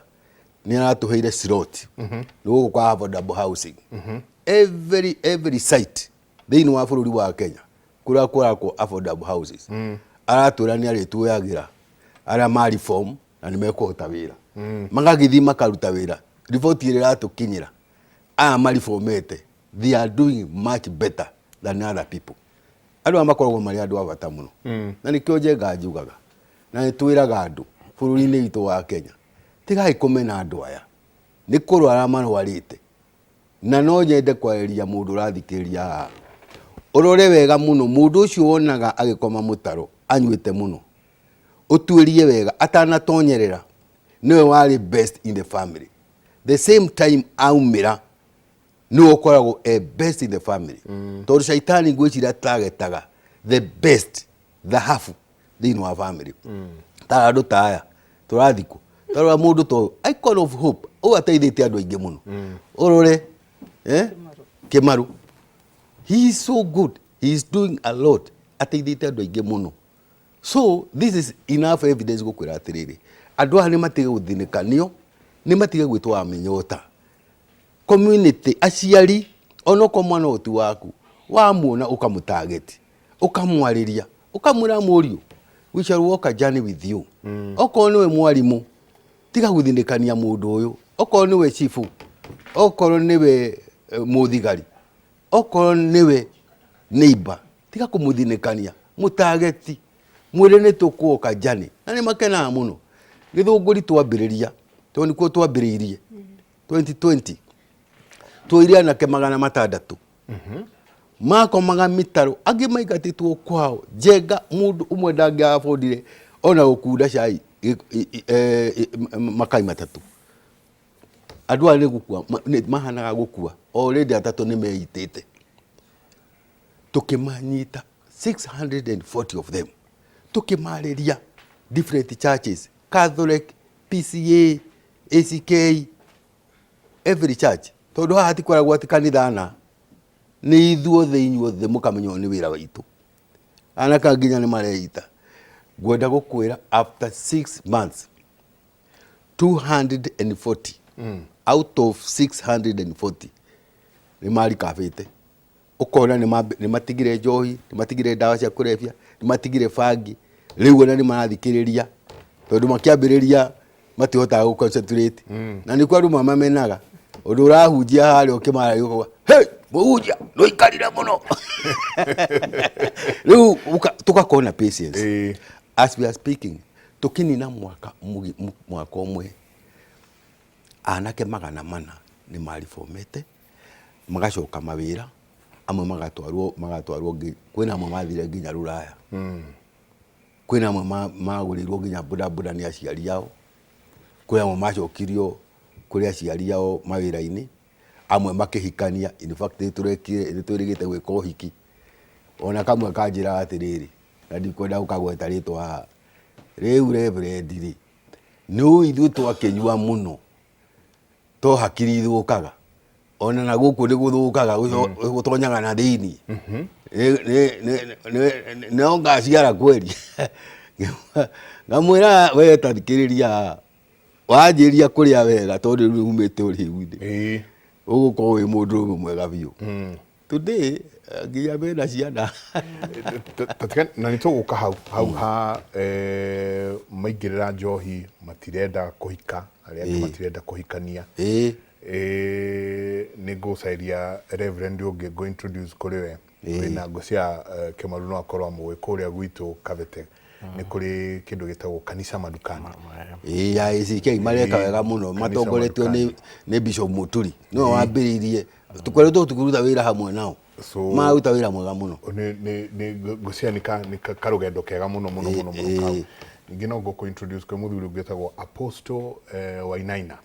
nĩ aratũheire slot nĩ gũkũ kwa affordable housing, every site thĩinĩ wa bũrũri wa Kenya kũrĩa kũrakwo affordable houses, aratwĩra nĩ arĩtuoyagĩra arĩa ma reform na nĩ mekũhota wĩra, magagĩthiĩ makaruta wĩra. Riboti ĩrĩa ĩratũkinyĩra, aya maribomete, they are doing much better than other people. Andũ aya makoragwo marĩ andũ a bata mũno, na nĩkĩo Njenga njugaga na nĩ twĩraga andũ bũrũri-inĩ witũ wa Kenya, tigai kũmena andũ aya, nĩ kũrwara marwarĩte. Na no nyende kwarĩria mũndũ ũrathikĩrĩria haha, ũrore wega mũno mũndũ ũcio wonaga agĩkoma mũtaro anyuĩte mũno, ũtuĩrie wega, atanatonyerera nĩwe warĩ best in the family. The same time aumĩra nĩwe ũkoragwo e best in the family, tondũ caitani ngwĩciria tagetaga the best thahabu thĩinĩ wa family. Ta andũ ta aya tũrathikwo, tarora mũndũ ta ũyũ, icon of hope, ũyũ ateithĩtie andũ aingĩ mũno. Ũrore Kĩmaru, he is so good, he is doing a lot. Ateithĩtie andũ aingĩ mũno. So this is enough evidence gũkwĩra atĩrĩrĩ, andũ aya nĩ matige gũthinĩkanio, nĩ matige gwĩtwo amĩnyota. Community, aciari, onokorwo mwana ũyũ ti waku, wamuona ũkamũtageti, ũkamwarĩria, ũkamwĩra mũriũ, we shall walk a journey with you. Okorwo nĩwe mwarimũ, tiga gũthinĩkania mũndũ ũyũ. Okorwo nĩwe cibũ, okorwo nĩwe mũthigari, okorwo nĩwe neighbor, tiga kũmũthinĩkania, mũtageti, mwĩre nĩ tũkũoka journey. Na nĩ makenaga mũno. Gĩthũngũri twambĩrĩria, tondũ nĩkuo twambĩrĩirie 2020, twoire anake 600 makomaga mĩtaro, angĩ maingatĩtwo kwao njenga, mũndũ ũmwe ndangĩabondire ona gũkunda cai makai 3. Andũ aya nĩ gũkua mahanaga gũkua already, 3 nĩ meitĩte. Tũkĩmanyita 640 of them, tũkĩmarĩria different churches, Catholic, PCA, ACK, every church, tondũ haha hatikoragwo atĩ kanitha na nĩ ithuothe, inyuothe mũkamenya ũyũ nĩ wĩra witũ. Anake nginya nĩ mareita. Ngwenda gũkwĩra after 6 months 240 out of 640 nĩ marikabĩte. Ũkona nĩ matigire njohi, nĩ matigire ndawa cia kũrebia, nĩ matigire bangi. Rĩu ona nĩ marathikĩrĩria, tondũ makĩambĩrĩria matihotaga gũ concentrate. Na nĩkuo andũ mamamenaga ũndũ ũrahunjia harĩa ũkĩmaragia ũkauga, hey, mũhunjia nĩũikarire mũno. Rĩu tũgakorwo na patience. As we are speaking, tũkĩnina mwaka mwaka ũmwe, anake 400 nĩ marifomete, magacoka mawĩra, amwe magatwarwo kwĩna amwe mathire nginya Rũraya, kwĩna amwe magũrĩirwo nginya bodaboda nĩ aciari ao, kwĩ amwe macokirio kũrĩ aciari ao mawĩra-inĩ, amwe makĩhikania. In fact nĩ tũrekire, nĩ twĩrĩgĩte gwĩka ũhiki. Ona kamwe kanjĩraga atĩrĩrĩ, na ndikwenda gũkagweta rĩtwa haha, rĩu reverend rĩ, nĩ ũĩ ithuĩ twakĩnyua mũno to hakiri ithũkaga, ona na gũkũ nĩ gũthũkaga, gũtonyaga na thĩinĩ. No ngaciara kweri. Ngamwĩra we ta thikĩrĩria, wanjĩria kũrĩa wega tondũ rĩu umĩte ũrĩu-inĩ, ũgũkorwo wĩ mũndũrũme mwega biũ. Today nginya mena ciana. Na nĩ tũgũka hau hau ha maingĩrĩra njohi, matirenda kũhika, arĩa angĩ matirenda kũhikania. Nĩ ngũcaria reverend ũngĩ ngũ introduce kũrĩ we, wĩna ngũ cia Kĩmaru, no akorwo amũĩ kũrĩa gwitũ Kabete nĩ kũrĩ kĩndũ gĩtagwo Kanisa Madukani. Ĩĩ, ya ACK mareka wega mũno. Kanisa matongoretio nĩ Madukani. Nĩ Bishop Muturi, nĩwe wambĩrĩirie, tũkoretwo tũkĩruta wĩra hamwe nao. Maruta wĩra mwega mũno. Nĩ ngũcia nĩ karũgendo kega mũno mũno mũno mũno kau. Ningĩ no ngũkũ introduce kwĩ mũthuri ũngĩ wĩtagwo Apostle Wainaina.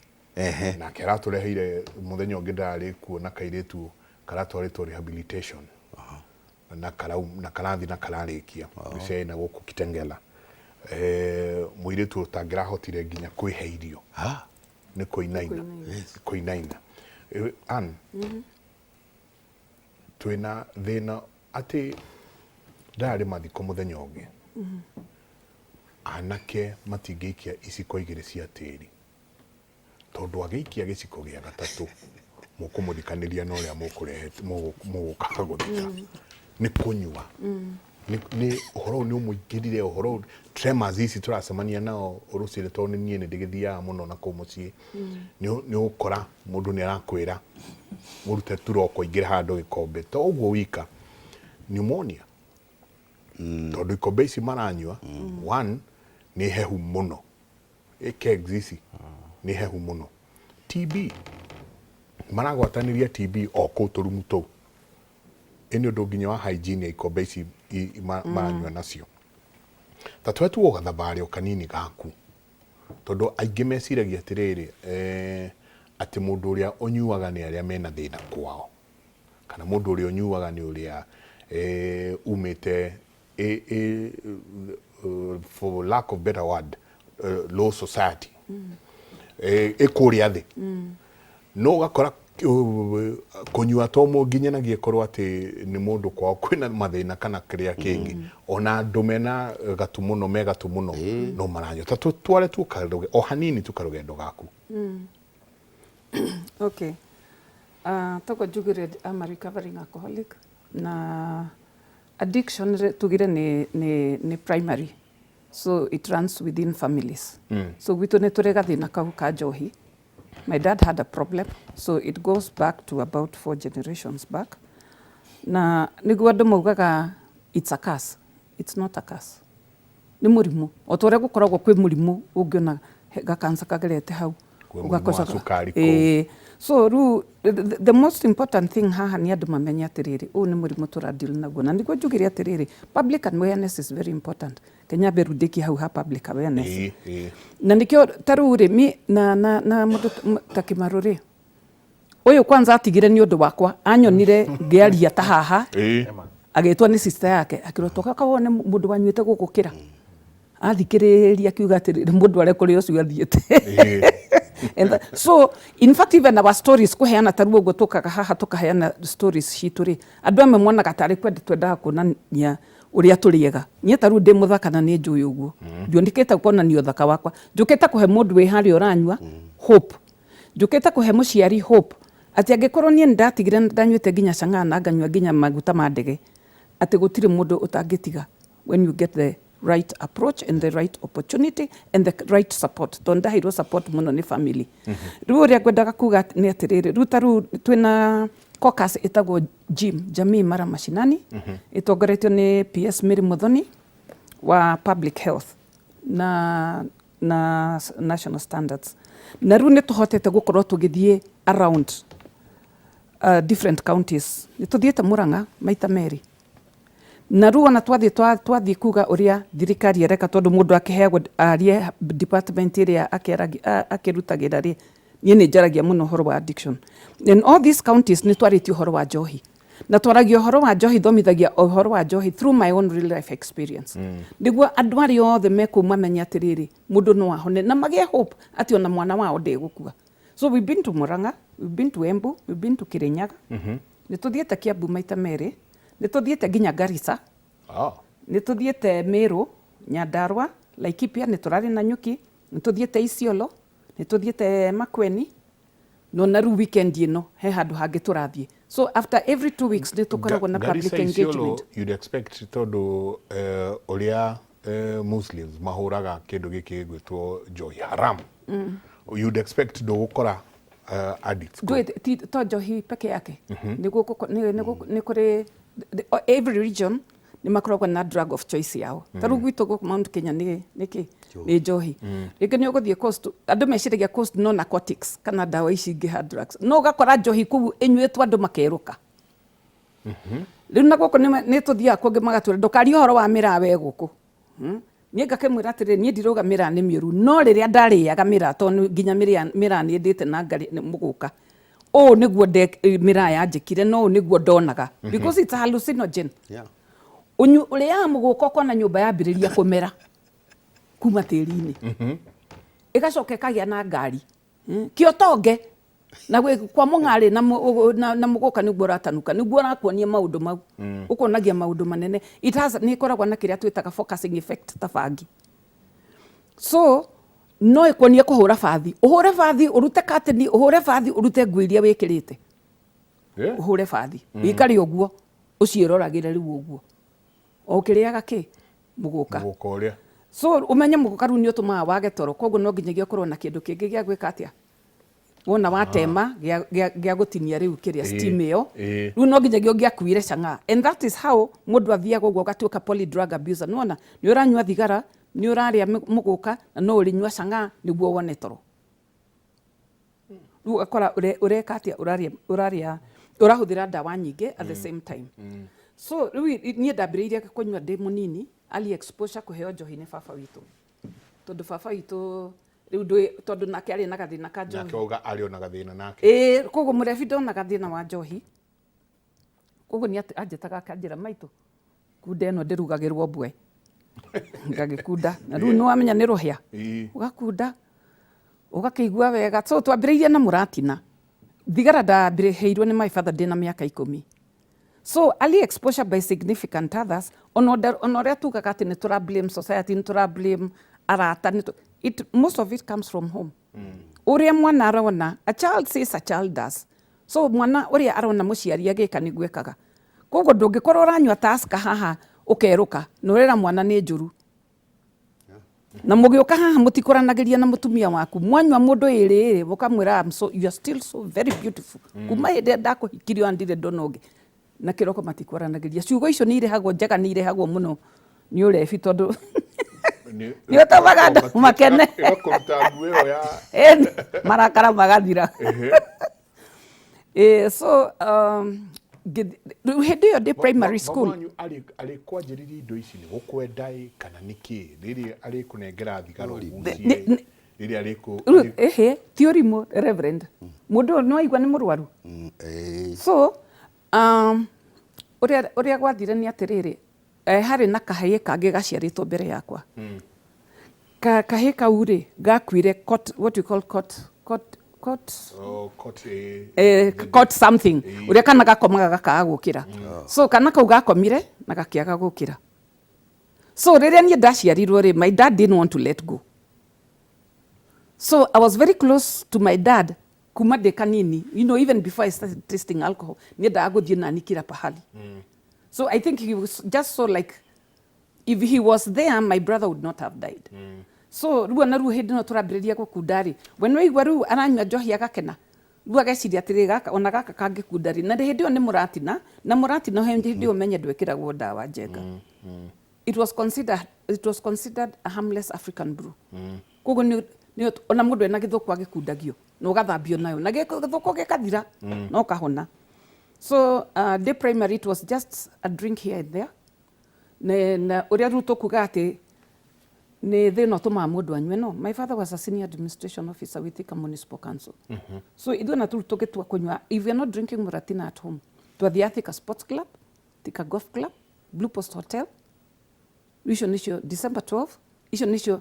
Nake aratũreheire mũthenya ũngĩ ndarĩ kuo na kairĩtu karatwarĩtwo rehabilitation na karau na karathi na kararĩkia mbica ĩna gũkũ Kitengela, mũirĩtu ũtangĩrahotire nginya kwĩhe irio nĩ kũinaina kũinaina. Ann, twĩna thĩna atĩ ndarĩ mathiko mũthenya ũngĩ, anake matingĩikia iciko 2 cia tĩri, tondũ agĩikia gĩciko gĩa gatatũ mũkũmũthikanĩria na ũrĩa mũkũrehete mũgũkaga gũthika nĩ kũnyua. Nĩ ũhoro ũyũ nĩ ũmũingĩrire, ũhoro ũyũ tremors ici tũracemania nao rũcinĩ, tondũ nĩ niĩ nĩ ndĩgĩthiaga mũno na kũu mũciĩ, nĩ ũgũkora mũndũ nĩ arakwĩra mũrute turoko ingĩre handũ gĩkombe to ũguo wika pneumonia, tondũ ikombe ici maranyua one nĩ hehu mũno, kegs ici nĩ hehu mũno. TB maragwatanĩria TB o kũu tũrumu tũu. Ĩ nĩ ũndũ nginya wa hygiene ya ikombe ici maranyua nacio. Ta twe tuo gathabarĩ o kanini gaku, tondũ aingĩ meciragia atĩrĩrĩ, atĩ mũndũ ũrĩa ũnyuaga nĩ arĩa mena thĩna kwao, kana mũndũ ũrĩa ũnyuaga nĩ ũrĩa umĩte for lack of better word, low society, ĩ kũrĩa thĩ. No ũgakora Kũnyua to nginyanagia ĩkorwo atĩ nĩ mũndũ kwao kwĩna mathĩna kana kĩrĩa kĩngĩ, ona andũ mena gatu mũno, me gatu mũno, no maranyua. Ta tũtware tu o hanini tu karũgendo gaku. Okay. Toko njugire I'm a recovering alcoholic, na addiction tugire nĩ primary, so it runs within families. So gwitũ nĩ tũrĩ gathĩna kau ka njohi. My dad had a problem, so it goes back to about 4 generations back. Na nĩguo andũ maugaga it's a curse. It's not a curse. Nĩ mũrimũ. O ta ũrĩa gũkoragwo kwĩ mũrimũ ũngĩona gakansa kagerete hau. Kwĩ mũrimũ wa cukari kũu. Ĩĩ. So rĩu the most important thing haha nĩ andũ mamenye atĩrĩrĩ, ũyũ nĩ mũrimũ tũradeal naguo. Na nĩguo njugire atĩrĩrĩ, public awareness is very important. Kenya mbe rũndĩkie hau ha public awareness. Ĩĩ, ĩĩ. Na nĩkĩo ta rĩu rĩ, mi na mũndũ ta Kĩmarũ rĩ, ũyũ kwanza atigire nĩ ũndũ wakwa, anyonire ngĩaria ta haha, agĩtwo nĩ sister yake, akĩrwo toka wone mũndũ wanyuĩte gũgũkĩra. Athikĩrĩria akiuga atĩrĩrĩ, mũndũ arĩa kũrĩ ũcio athiĩte. And so in fact even our stories kũheana ta rĩu ũguo tũkaga haha tũkaheana stories citũ rĩ, andũ amwe monaga tarĩ kwenda twendaga kuonania ũrĩa tũrĩ ega. Niĩ ta rĩu ndĩ mũthaka na nĩ njũĩ ũguo. Ndiũndĩkĩte kuonania ũthaka wakwa. Njũkĩte kũhe mũndũ wĩ harĩa ũranyua hope. Njũkĩte kũhe mũciari hope atĩ angĩkorwo niĩ nĩndatigire na ndanyuĩte nginya chang'aa na nganyua nginya maguta ma ndege, atĩ gũtirĩ mũndũ ũtangĩtiga when you get the right approach and the right opportunity and the right support. Tondũ ndaheirwo support mũno nĩ family. Rĩu ũrĩa ngwendaga kuga nĩ atĩrĩrĩ, rĩu ta rĩu twĩna caucus ĩtagwo GYM, Jamii Mara Mashinani, ĩtongoretio nĩ PS Mary Muthoni wa Public Health na National Standards. Na rĩu nĩ tũhotete gũkorwo tũgĩthiĩ around different counties. Nĩ tũthiĩte Murang'a maita merĩ. Na rĩu ona twathiĩ kuga ũrĩa thirikari ĩreka, tondũ mũndũ akĩheagwo arie department ĩrĩa akĩrutagĩra rĩ, niĩ nĩ njaragia mũno ũhoro wa addiction. In all these counties nĩ twarĩtie ũhoro wa njohi. Na twaragia ũhoro wa njohi, thomithagia ũhoro wa njohi through my own real life experience. Nĩguo andũ arĩa othe me kũu mamenye atĩrĩrĩ, mũndũ no ahone na magĩe hope atĩ ona mwana wao ndegũkua. So we've been to Murang'a, we've been to Embu, we've been to Kirinyaga. Nĩ tũthiĩte Kiambu maita merĩ, nĩ tũthiĩte nginya Garissa. Nĩ tũthiĩte Meru, Nyandarua, Laikipia, nĩ tũrarĩ na Nyuki, nĩ tũthiĩte Isiolo, nĩ tũthiĩte Makueni, no na rĩu weekend ĩno he handũ hangĩ tũrathiĩ. So after every 2 weeks nĩ tũkoragwo na public Garissa, Isiolo, engagement. You'd expect tondũ ũrĩa Muslims mahũraga kĩndũ gĩkĩ gĩgwĩtwo njohi haram. You'd expect ndũgũkora addicts kũu. Ndũĩ, ti to njohi peke yake. Nĩ kũrĩ every region nĩ makoragwo na drug of choice yao. Ta rĩu gwitũ gũkũ Mount Kenya nĩ kĩ? Nĩ njohi. Rĩngĩ nĩ ũgũthiĩ coast, andũ meciragia coast no narcotics kana ndawa ici ingĩ hard drugs. No ũgakora njohi kũu ĩnyuĩtwo andũ makerũka. Rĩu na gũkũ nĩ tũthiaga kũngĩ magatwĩra ndũkarie ũhoro wa mĩraa we gũkũ. Niĩ ngakĩmwĩra atĩrĩrĩ, niĩ ndirauga mĩraa nĩ mĩũru, no rĩrĩa ndarĩaga mĩraa, tondũ nginya mĩraa nĩ ndĩte na ngarĩ, nĩ mũgũka. Ũũ nĩguo mĩraa yanjĩkire, no ũũ nĩguo ndonaga. Because it's a hallucinogen. Ũrĩaga mũgũka ũkona nyũmba yambĩrĩria kũmera kuma tĩri-inĩ. Ĩgacoka ĩkagĩa na ngari. Kĩotonge. Na kwa mũng'arĩ na mũgũka nĩguo ũratanuka, nĩguo ũrakuonia maũndũ mau. Ũkonagia maũndũ manene. It has, nĩ ĩkoragwo na kĩrĩa twĩtaga focusing effect ta bangi. So, no ĩkuonie kũhũra bathi. Ũhũre bathi, ũrute curtain, ũhũre bathi, ũrute nguo iria wĩkĩrĩte. Ũhũre bathi. Wĩikare ũguo, ũciĩroragĩre rĩu ũguo. O ũkĩrĩaga kĩ? Mũgũka. Mũgũka ũrĩa. So, ũmenye mũgũka rĩu nĩ ũtũmaga wage toro, koguo no nginyagia ũkorwo na kĩndũ kĩngĩ gĩa gwĩka atĩa? Wona watema gĩa gũtinia rĩu kĩrĩa steam ĩyo. Rĩu no nginyagia ũngĩakuire chang'aa. And that is how mũndũ athiaga ũguo ũgatuĩka poly drug abuser. Nĩwona, nĩ ũranyua thigara, nĩ ũrarĩa mũgũka, na no ũrĩnyua chang'aa nĩguo wone toro. Rĩu ũgakora ũreka atĩa? Ũrahũthĩra ndawa nyingĩ at the same time. So rĩu niĩ ndambĩrĩirie kũnyua ndĩ mũnini, early exposure kũheo njohi nĩ baba witũ. Tondũ baba witũ rĩu ndũĩ, tondũ nake arĩ na gathĩna ka njohi. Nake auga arĩ ona gathĩna nake. Ĩĩ, koguo mũrebi ndona gathĩna wa njohi. Koguo nĩ anjĩtaga akanjĩra, maitũ, kunda ĩno ndĩrugagĩrwo mbwe. Ngagĩkunda. Na rĩu nĩwamenya nĩ rũhĩa. Ũgakunda, ũgakĩigua wega. So twambĩrĩirie na mũratina. Thigara ndambĩrĩheirwo nĩ my father ndĩna mĩaka 10. So early exposure by significant others, ona ũrĩa tugaga atĩ nĩ tũra blame society, nĩ tũra blame arata, most of it comes from home. Ũrĩa mwana arona, a child says a child does. So mwana ũrĩa arona mũciari agĩka nĩguo ekaga. Koguo ndũngĩkorwo ũranyua Tusker haha ũkerũka, na ũrera mwana nĩ njũru. Na mũgĩũka haha mũtikũranagĩria na mũtumia waku, mwanyua mũndũ ĩrĩ ĩrĩ ũkamwĩra you are still so very beautiful. Kuma hĩndĩ ĩrĩa ndakũhikirie ona ndirĩ ndona ũngĩ. Na kĩroko matikwaranagĩria. Ciugo icio nĩ irehagwo njega, nĩ irehagwo mũno nĩ ũrebi tondũ nĩ ũtũmaga andũ makene. Ĩgakũruta nguo ĩyo ya Marakara magathira. So rĩu hĩndĩ ĩyo ndĩ primary school. Mama wanyu arĩ kwanjĩrĩria indo ici nĩ gũkwenda ĩ kana nĩkĩ? Rĩrĩa arĩkũnengera thigara ũgucie, rĩrĩa arĩkũ Rĩu, ehe, ti ũrimũ, Reverend. Mũndũ ũyũ nĩ waigua nĩ mũrwaru. So, ũrĩa gwathire nĩ atĩrĩrĩ, harĩ na kahĩĩ kangĩ gaciarĩtwo mbere yakwa. Kahĩĩ kau rĩ, gakuire caught, what you call caught, caught, caught, Oh, caught, caught something. Ũrĩa kana gakomaga gakaga gũkĩra. So kana kau gakomire na gakĩaga gũkĩra. So rĩrĩa niĩ ndaciarirwo rĩ, my dad didn't want to let go. So I was very close to my dad kuma ndĩ kanini, even before I started tasting alcohol, niendaga gũthiĩ nani kila pahali. So I think he was just so like, if he was there, my brother would not have died. So rĩu ona rĩu hĩndĩ ĩno tũrambĩrĩria gũkunda rĩ, we nĩ waigua rĩu aranyua njohi agakena, rĩu ageciria atĩrĩ, gaka, ona gaka kangĩkunda rĩ, na hĩndĩ ĩyo nĩ mũratina, na mũratina hĩndĩ ĩyo ũmenye ndwĩkĩragwo ndawa njenga. It was considered a harmless African brew. Koguo nĩ ona mũndũ ena gĩthũkũ agĩkundagio, na ũgathambio nayo, na gĩthũkũ gĩkathira, na ũkahona. So day primary, it was just a drink here and there. Na ũrĩa rĩu tũkuga atĩ nĩ thĩna ũtũmaga mũndũ anyue, no. My father was a senior administration officer with Thika Municipal Council. So ithuĩ na tũrĩ tũgĩtua kũnyua, if we are not drinking Muratina at home, twathiaga Thika Sports Club, Thika Golf Club, Blue Post Hotel. Icio nĩcio December 12, icio nĩcio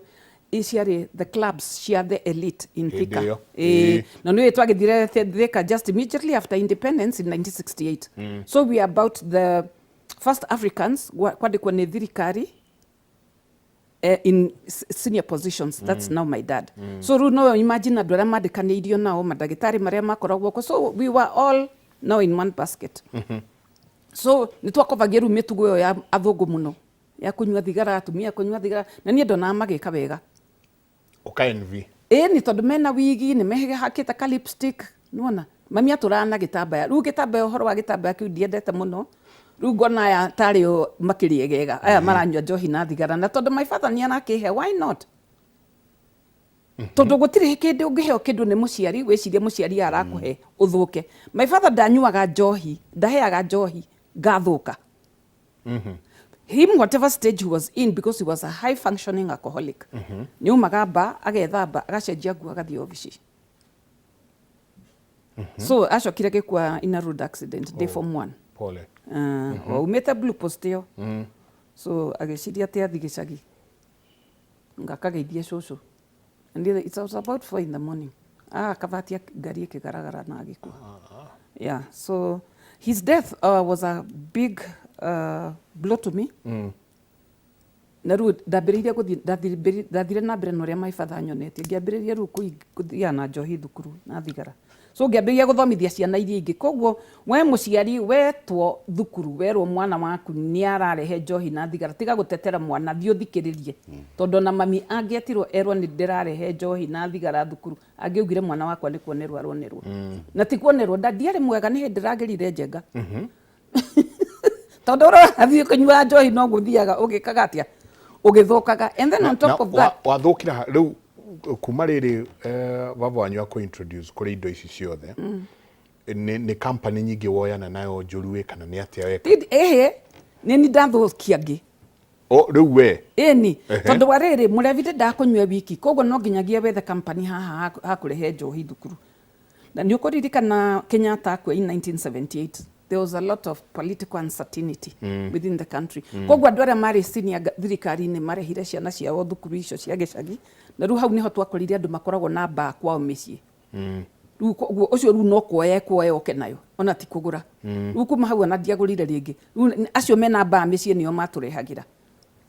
ciarĩ the clubs cia the elite in Hĩndĩ Thika. ĩyo. Na nĩ twagĩthire Thika just immediately after independence in 1968. So we are about the first Africans kwandĩkwo nĩ thirikari in senior positions. That's now my dad. So rĩu no imagine andũ arĩa mandĩkanĩirio nao, mandagĩtarĩ marĩa makoragwo kuo. So we were all now in one basket. So nĩ twakobagia rĩu mĩtugo ĩyo ya athũngũ mũno, ya kũnyua thigara, atumia kũnyua thigara, na niĩ ndonaga magĩka wega. Ũka envy. Ĩĩ, nĩ tondũ mena wigi, nĩ mehakĩte ka lipstick, nĩwona? Mami atũraga na gĩtambaya. Rĩu gĩtambaya, ũhoro wa gĩtambaya kĩu ndiendete mũno. Rĩu ngona aya tarĩ o makĩrĩegega, aya maranyua njohi na thigara, na tondũ my father nĩ arakĩhe, why not? Tondũ gũtirĩ kĩndũ ũngĩheo kĩndũ nĩ mũciari, wĩcirie mũciari arakũhe ũthũke. My father ndanyuaga njohi, ndaheaga njohi, ngathũka. Him, whatever stage he was in, because he was a high functioning alcoholic. Nĩ aumaga mba, agethamba, agacenjia nguo, agathiĩ obici. So acokire gĩkua in a road accident, day form 1. Pole. Aumĩte Blue Post ĩyo. So agĩciria atĩ athiĩ gĩcagi. Ngakageithie cũcũ. And it was about 4 in the morning. Akabatia ngari ĩkĩgaragara na agĩkua. Yeah, so his death was a big blow to me. Na rĩu ndambĩrĩirie gũthiĩ, ndathire na mbere na ũrĩa my father anyonetie. Ngĩambĩrĩria rĩu kũthiaga na njohi thukuru na thigara. So ngĩambĩrĩria gũthomithia ciana iria ingĩ. Koguo we mũciari wetwo thukuru, werwo mwana waku nĩ ararehe njohi na thigara, tiga gũtetera mwana, thiĩ ũthikĩrĩrie. Tondũ ona mami angĩetirwo erwo nĩ ndĩrarehe njohi na thigara thukuru, angĩaugire mwana wakwa nĩ kuonerwo aronerwo. Na ti kuonerwo, ndiarĩ mwega, nĩ hĩndĩ ndĩragĩrire njenga. Tondũ ũrathiĩ kũnyua njohi no gũthiaga ũgĩkaga atĩa? Ũgĩthũkaga. And then on top of that, Wathũkira ha, rĩu kuma rĩrĩ, baba wanyu akũ introduce kũrĩ indo ici ciothe. Nĩ company nyingĩ woyana nayo njũru ĩ, kana nĩ atĩa weka? Ti, ehe, nĩ ni ndathũkia ngĩ. O, rĩu we? Ĩni, tondũ wa rĩrĩ, mũrebi ndendaga kũnyua wiki, koguo no nginyagia wethe company haha hakũrehe njohi thukuru. Na nĩ ũkũririkana Kenyatta akua in 1978. There was a lot of political uncertainty within the country. Koguo andũ arĩa marĩ senior thirikari-inĩ marehire ciana ciao thukuru icio cia gĩcagi, na rĩu hau nĩho twakorire andũ makoragwo na mbaa kwao mĩciĩ. Rĩu koguo ũcio rĩu no kuoya ekuoya oke nayo ona ti kũgũra. Rĩu kuma hau ona ndiagũrire rĩngĩ. Rĩu acio mena mbaa mĩciĩ nĩo matũrehagĩra.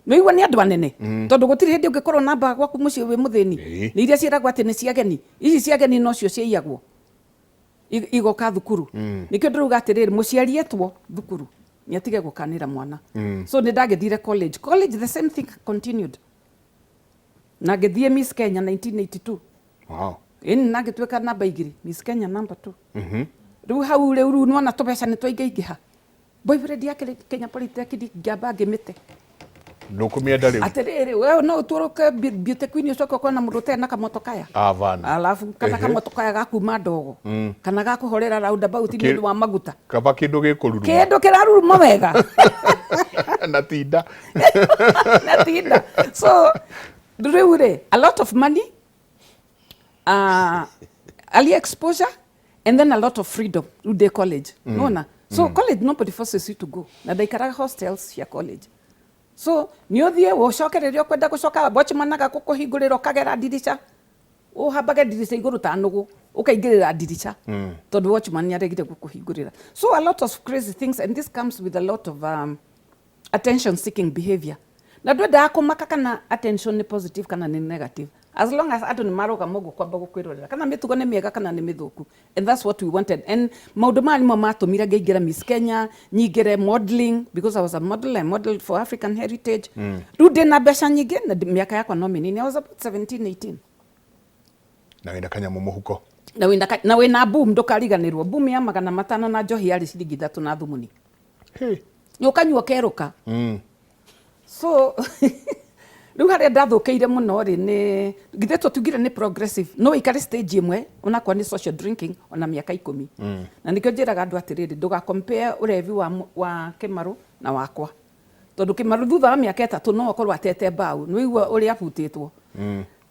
Nĩũigua nĩ andũ anene? Tondũ gũtirĩ hĩndĩ ũngĩkorwo na mbaa gwaku mũciĩ wĩ mũthĩni. Nĩ iria ciĩragwo atĩ nĩ cia ageni. Ici cia ageni nocio ciaiyagwo igoka thukuru. Nĩkĩo ndĩrauga atĩrĩrĩ, mũciari etwo thukuru nĩ atige gũkanĩra mwana. So nĩ ndagĩthire college. College the same thing continued. Na ngĩthiĩ Miss Kenya 1982. Wow. Ĩni na ngĩtuĩka namba igĩrĩ, Miss Kenya number 2. Rĩu hau rĩu rĩu nĩwona tũbeca nĩ twaingaingĩha. Boyfriend yake rĩ, Kenya Polytechnic ngĩamba ngĩmĩte. Ndũkũmĩenda rĩu? Atĩrĩrĩ, we no ũtuũrũke beauty queen ũcoke ũkorwo na mũndũ ũtarĩ na kamoto kaya. Avana. Alafu kana kamoto kaya ga kuma ndogo. Kana ga kũhorera roundabout nĩ ũndũ wa maguta. Kaba kĩndũ gĩkũruruma. Kĩndũ kĩraruruma wega. Na tinda. Na tinda. So, rĩu rĩ, a lot of money, early exposure, and then a lot of freedom rĩu ndĩ college. Nĩwona? So college nobody forces you to go. Na ndaikaraga hostels cia college. So nĩ ũthiĩ ũcoke rĩrĩa ũkwenda gũcoka, watchman agakũkũhingũrĩra ũkagera ndirica. Ũhambage ndirica igũrũ ta nũgũ, ũkaingĩrĩra ndirica. Tondũ watchman nĩ aregire gũkũhingũrĩra. So a lot of crazy things, and this comes with a lot of attention seeking behavior. Na ndwendaga kũmaka kana attention nĩ positive kana nĩ negative. As long as andũ nĩ marũgama ũguo kwamba gũkwĩrorera kana mĩtugo nĩ mĩega kana nĩ mĩthũku. And that's what we wanted. And maũndũ maya nĩmo matũmire ngĩingĩra Miss Kenya, nyingĩre modeling, because I was a model, I modeled for African Heritage. Rĩu ndĩna mbeca nyingĩ na mĩaka yakwa no mĩnini. I was about 17, 18. Na wĩna kanyamũ mũhuko. Na wĩna boom, ndũkariganĩrwo. Boom ya 500 na njohi yarĩ ciringi 3 na thumuni. Hey. Nĩ ũkanyua ũkerũka. So, rĩu harĩa ndathũkĩire mũno rĩ, nĩ githĩ tũtiugire nĩ progressive. No ũikare stage ĩmwe onakorwo nĩ social drinking ona mĩaka 10. Na nĩkĩo njĩraga andũ atĩrĩrĩ, ndũga compare ũrevi wa Kĩmarũ na wakwa. Tondũ Kĩmarũ thutha wa mĩaka 3 no akorwo atete mbaũ, nĩ ũigua ũrĩa abutĩtwo.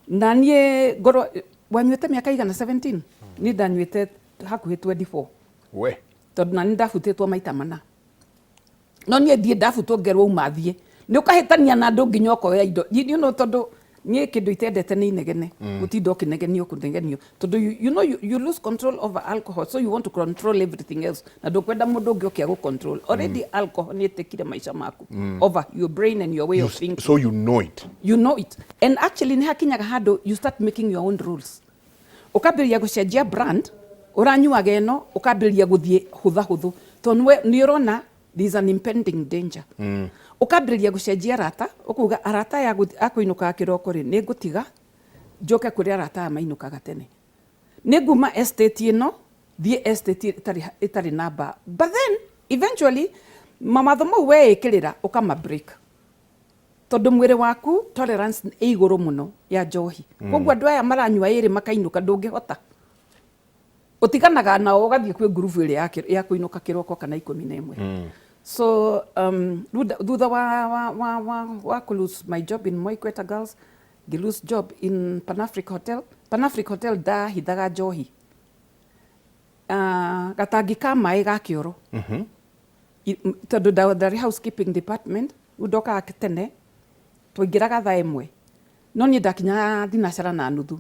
Na niĩ ngorwo wanyuĩte mĩaka igana 17, niĩ ndanyuĩte hakuhĩ 24. We. Tondũ na niĩ ndabutĩtwo maita mana. No niĩ thiĩ ndabutwo ngerwo uma thiĩ. Nĩ ũkahĩtania na andũ nginya ũkoya indo. You know, tondũ niĩ kĩndũ itendete nĩ inegene. Gũtinda ũkĩnegenio, kũnegenio. Tondũ you know, you lose control over alcohol, so you want to control everything else. Na ndũkwenda mũndũ ũngĩ oke agũ control. Already alcohol nĩ ĩtĩkire maica maku over your brain and your way of thinking. So you know it. You know it. And actually nĩ hakinyaga handũ you start making your own rules. Ũkambĩrĩria gũcenjia brand, ũranyuaga ĩno, ũkambĩrĩria gũthiĩ hũtha hũthũ. Tondũ nĩ ũrona there is an impending danger. Ũkambĩrĩria gũcenjia arata, ũkauga arata aya a kũinũkaga kĩroko rĩ, nĩ ngũtiga njoke kũrĩ arata aya mainũkaga tene. Nĩ nguma estate ĩno, thiĩ estate ĩtarĩ na bar. But then eventually mawatho mau weĩkĩrĩra ũkama break. Tondũ mwĩrĩ waku tolerance ĩ igũrũ mũno ya njohi. Koguo andũ aya maranyua ĩrĩ makainũka ndũngĩhota. Ũtiganaga nao ũgathiĩ kwĩ ngurubu ĩrĩa ya kũinũka kĩroko kana 11. So thutha wa kũ lose my job in Moi Equator Girls, ngĩ lose job in Pan Africa Hotel. Pan Africa Hotel ndahithaga njohi. Gatangi ka maĩ ga kĩoro. Tondũ ndarĩ housekeeping department, rĩu ndokaga tene, twaingĩraga thaa 1. No niĩ ndakinyaga thinacara na nuthu.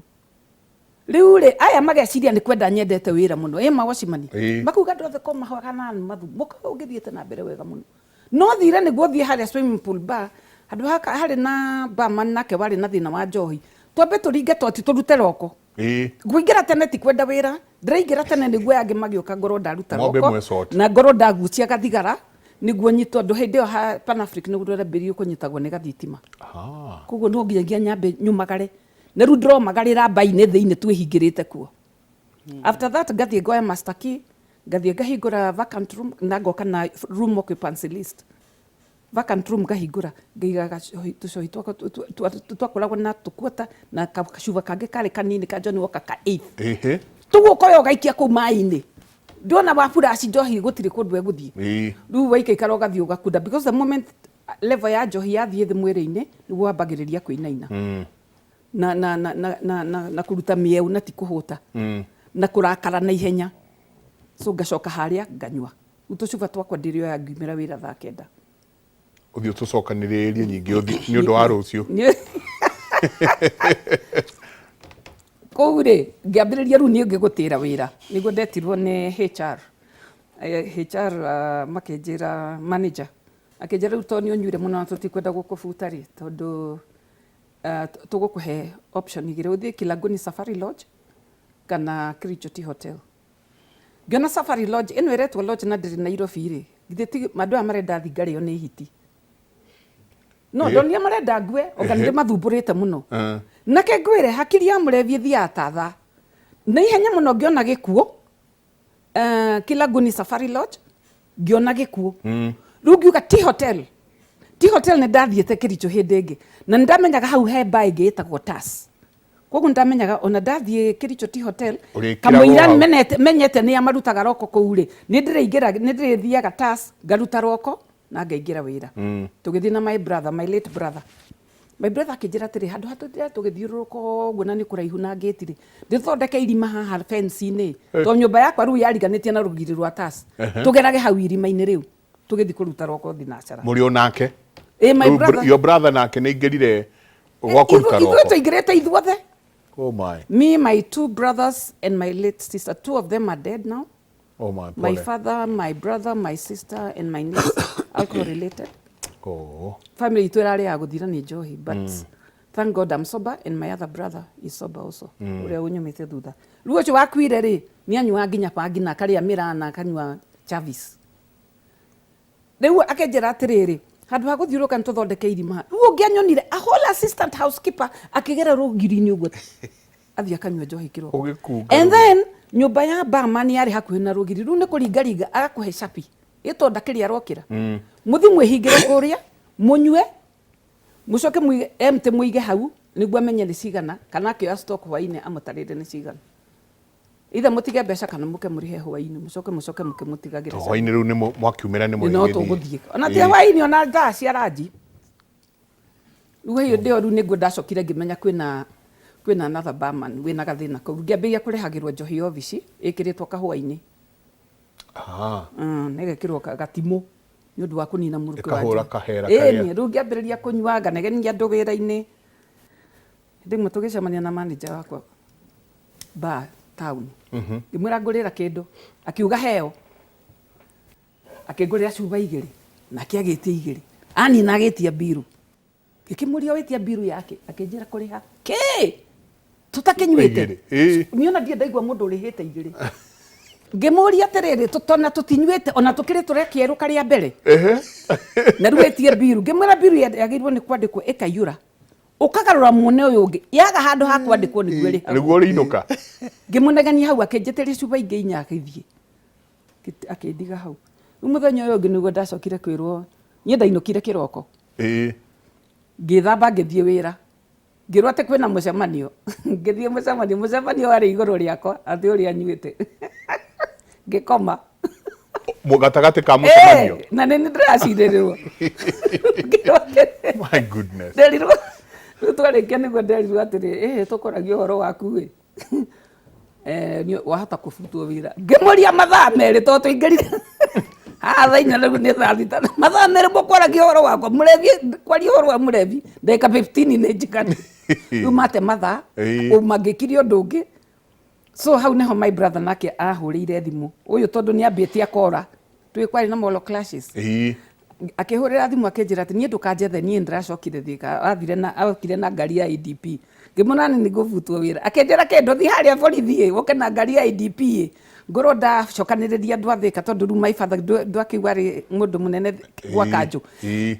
Rĩu rĩ, aya mageciria nĩ kwenda nyendete wĩra mũno. Ĩ mawacimani. Makuga andũ othe ko mahagana mathu. Mũka ũngĩthiĩte na mbere wega mũno. No thire nĩguo thiĩ harĩa swimming pool bar, handũ haka harĩ na barman nake warĩ na thĩna wa njohi. Twambe tũringe toti tũrute roko. Ngũingĩra tene ti kwenda wĩra. Ndĩraingĩra tene nĩguo aya angĩ magĩũka ngorwo ndaruta Ng'ombe roko. ĩmwe coti. Na ngorwo ndagucia gathigara nĩguo nyitwo andũ hĩndĩ ĩyo Pan Africa nĩguo ndĩrambĩrĩirie kũnyitagwo nĩ gathitima. Koguo no nginyagia nyambe nyumagare. Na rĩu ndĩromagarĩra mbainĩ thĩinĩ twĩhingĩrĩte kuo. After that ngathiĩ ngoya master key, ngathiĩ ngahingũra vacant room na ngoka na room occupancy list. Vacant room ngahingũra, ngaiga tũcohi twakwa twakoragwo na tũkuota na kacuba kangĩ karĩ kanini ka Johnny Walker ka 8. Tũguo ũkoya ũgaikia kũu maĩ-inĩ. Ndona wa flash njohi gũtirĩ kũndũ ĩgũthiĩ. Rĩu waikaikara ũgathiĩ ũgakunda because the moment level ya njohi yathiĩ thĩ mwĩrĩ-inĩ nĩguo wambagĩrĩria kwĩnaina. Na kũruta mĩeũ na ti kũhũta. Na kũrakara na ihenya. So ngacoka harĩa nganyua. Rĩu tũcuba twakwa ndĩrĩoya ngiumĩra wĩra thaa 9. Ũthiĩ ũtũcokanĩrĩrie nyingĩ ũthiĩ nĩ ũndũ wa rũciũ. Kũu rĩ, ngĩambĩrĩria rĩu niĩ ngĩgũtĩra wĩra, nĩguo ndetirwo nĩ HR. HR makĩnjĩra, manager akĩnjĩra, rĩu tondũ nĩ ũnyuire mũno na tũtikwenda gũkũbuta rĩ, tondũ tũgũkũhe option igĩrĩ, ũthiĩ Kilaguni Safari Lodge kana Kericho Tea Hotel. Ngĩona Safari Lodge ĩno ĩretwo lodge na ndĩrĩ Nairobi rĩ, githĩ ti andũ aya marenda thiĩ ngarĩo nĩ hiti? No ndonire marenda ngue, onga nĩ ndĩmathumbũrĩte mũno. Nake ngwĩre, hakiri ya mũrebi ĩthiaga ta thaa na ihenya mũno. Ngĩona gĩkuũ, Kilaguni Safari Lodge, ngĩona gĩkuũ. Rĩu ngiuga Tea Hotel. Tea Hotel nĩ ndathiĩte Kericho hĩndĩ ĩngĩ na nĩ ndamenyaga hau he bar ĩngĩ ĩtagwo Tas, koguo nĩ ndamenyaga ona ndathiĩ Kericho Tea Hotel, Ũrĩkĩragwo kamũira hau. Menyete nĩa marutaga roko kũu rĩ, nĩ ndĩrĩingĩra, nĩ ndĩrĩthiaga Tas, ngaruta roko na ngaingĩra wĩra. Tũgĩthiĩ na my brother, my late brother. My brother akĩnjĩra atĩrĩ, handũ ha tũthiĩ tũgĩthiũrũrũka ũguo na nĩ kũraihu na ngĩti rĩ, ndĩthondeke irima haha fence-inĩ, tondũ nyũmba yakwa rĩu yariganĩtie na rũgiri rwa Tas, tũgerage hau irima-inĩ rĩu tũgĩthiĩ kũruta roko thinacara. Mũrĩ o nake? Ĩ, my Rĩu brother. Your brother nake nĩ aingĩrire gwa kũruta Ithuĩ roko? tũingĩrĩte ithuothe. Oh my. Me, my two brothers and my late sister. Two of them are dead now. Oh my. My Pole. father, my brother, my sister and my niece, alcohol related. Oh. Family itũ ĩrarĩ ya gũthira nĩ njohi, but thank God I'm sober and my other brother is sober also, ũrĩa ũnyumĩte thutha. Rĩu ũcio wakuire rĩ, nĩ anyuaga nginya bangi na akarĩa mĩraa na akanyua Chavis. Rĩu akĩnjĩra atĩrĩrĩ, handũ ha gũthiũrũrũka nĩ tũthondeke irima. Rĩu ũngĩ anyonire a whole assistant housekeeper akĩgera rũgiri-inĩ ũguo, athiĩ akanyua njohi kĩroko. Ũgĩkunga. And then nyũmba ya barman yarĩ hakuhĩ na rũgiri. Rĩu nĩ kũringaringa, agakũhe cabi ĩto ndakĩrĩa arokĩra, mũthi mwĩhingĩre kũrĩa, mũnyue, mũcoke mũige empty, mũige hau nĩguo amenye nĩ cigana, kana akĩoya stock hwainĩ amũtarĩre nĩ cigana. Either mũtige mbeca kana mũke mũrĩhe hwainĩ, mũcoke mũkĩmũtigagĩra. Hwainĩ rĩu nĩ mwakiumĩra nĩ No mũrĩgĩthiĩ. Tũgũthiĩ ona ti hwainĩ, ona thaa cia ranji. Rĩu hĩndĩ ĩyo rĩu nĩguo ndacokire ngĩmenya kwĩna another barman wĩna gathĩna kau. Ngĩambĩrĩria kũrehagĩrwo njohi obici ĩkĩrĩtwo kahũa-inĩ. Ah. Na ĩgekĩrwo gatimũ nĩ ũndũ wa kũnina mũrukĩ wa Ĩkahũra njohi. Kahera karĩa. Ĩni, rĩu ngĩambĩrĩria kũnyua, nganegenia andũ wĩra-inĩ. Hĩndĩ ĩmwe tũgĩcemania na manager wakwa bar town, ngĩmwĩra ngũrĩra kĩndũ, akiuga heo, akĩngũrĩra cuba igĩrĩ, nake agĩtia igĩrĩ, anina agĩtia mbiru. Ngĩkĩmũria, wĩtia mbiru yake? Akĩnjĩra kũrĩha kĩ tũtakĩnyuĩte. Igĩrĩ, ĩĩ. Niĩ ona ndirĩ ndaigua mũndũ ũrĩhĩte igĩrĩ. Ngĩmũria atĩrĩrĩ, tũtona tũtinyuĩte, ona tũkĩrĩ tũrekĩerũ karĩa mbere, na rĩu ĩtie mbiru? Ngĩmwĩra mbiru yagĩrĩirwo nĩ kwandĩkwo ĩkaiyũra, ũkagarũra muone ũyũ ũngĩ, yaga handũ ha kwandĩkwo nĩguo ĩrĩhagwo. Nĩguo ũrĩinũka. Ngĩmũnegenia hau, akĩnjĩtĩria cuba ingĩ inya, akĩthiĩ, akĩndiga hau. Rĩu mũthenya ũyũ ũngĩ nĩguo ndacokire kwĩrwo niĩ ndainũkire kĩroko. Ngĩthamba, ngĩthiĩ wĩra, ngĩrwo atĩ kwĩna mũcemanio. Ngĩthiĩ mũcemanio, mũcemanio warĩ igũrũ rĩakwa, atĩ ũrĩa nyuĩte. Ngĩkoma. Gatagatĩ ka mũcemanio? Eh, na nĩ ndĩracirĩrĩrwo. Ngĩrwo atĩrĩ, My goodness. Nderirwo, rĩu twarĩkia nĩguo nderirwo atĩrĩ, ĩhĩ, tũkoragia ũhoro waku ĩ. Nĩ wahota kũbutwo wĩra. Ngĩmũria, mathaa 2, tondũ tũingĩrire haha thaa 4, rĩu nĩ thaa 6, mathaa 2 mũkwaragia ũhoro wakwa? Mũrebi, kwaria ũhoro wa mũrebi ndagĩka 15 nĩ njiganu. Rĩu mate mathaa mangĩkire ũndũ ũngĩ. So hau nĩho my brother nake ahũrĩire thimũ ũyũ, tondũ nĩ ambĩtie akora twĩ kwarĩ na moral clashes. Akĩhũrĩra thimũ, akĩnjĩra atĩ niĩ ndũkanjethe, niĩ nĩndĩracokire Thika. Athire na okire na ngari ya IDP. Ngĩmwĩra nĩ ngũbutwo wĩra. Akĩnjĩra kĩndũ, thiĩ harĩa borithi ĩ, ũke na ngari ya IDP ĩ, ngorwo ndacokanĩrĩria andũ a Thika, tondũ rĩu my father ndwakiuga arĩ mũndũ mũnene gwa kanjũ.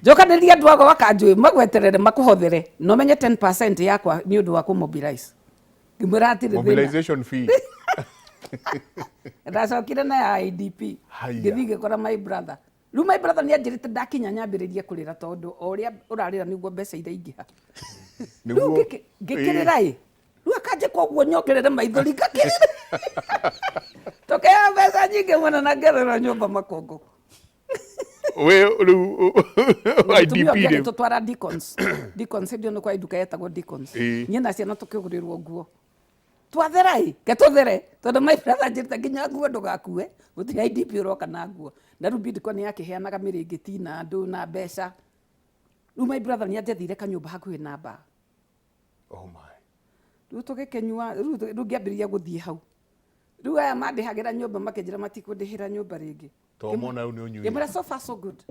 Njokanĩrĩria andũ a gwa kanjũ ĩ, magweterere makũhothere na ũmenye 10% yakwa nĩ ũndũ wa kũmobilize. Ngĩmwĩra hatirĩ thĩna. Mobilization fee. Ndacokire na ya IDP. Haiya. Ngĩthiĩ ngĩkora my brother. Rĩu my brother nĩ anjĩrĩte ndakinya nyambĩrĩrie kũrĩra, tondũ o ũrĩa ũrarĩra nĩguo mbeca iraingĩha. Rĩu ngĩkĩrĩra ĩ, rĩu akanjĩka ũguo nyongerere maithori, ngakĩrĩra, tũkĩheo mbeca nyingĩ mũno na ngererwo nyũmba makongo. We rĩu Mũtumia IDP ũngĩ rĩu. Agĩtũtwara Deacons. Deacons, hĩndĩ ĩyo nĩ kwa nduka yetagwo Deacons. Niĩ na ciana tũkĩgũrĩrwo nguo. Twathera ĩ, ke tũthere, tondũ my brother anjĩrĩte nginya nguo ndũgakue, gũtirĩ IDP ũroka na nguo. Na rĩu Bidco nĩ yakĩheanaga mĩrĩngĩti na andũ na mbeca. Rĩu my brother nĩ anjethire kanyũmba hakuhĩ na bar. Oh my. Rĩu tũgĩkĩnyua, rĩu ngĩambĩrĩria gũthiĩ hau. Rĩu aya mandĩhagĩra nyũmba makĩnjĩra matikũndĩhĩra nyũmba rĩngĩ. Tondũ mona rĩu nĩ ũnyuire. Ngĩmwĩra so far so good.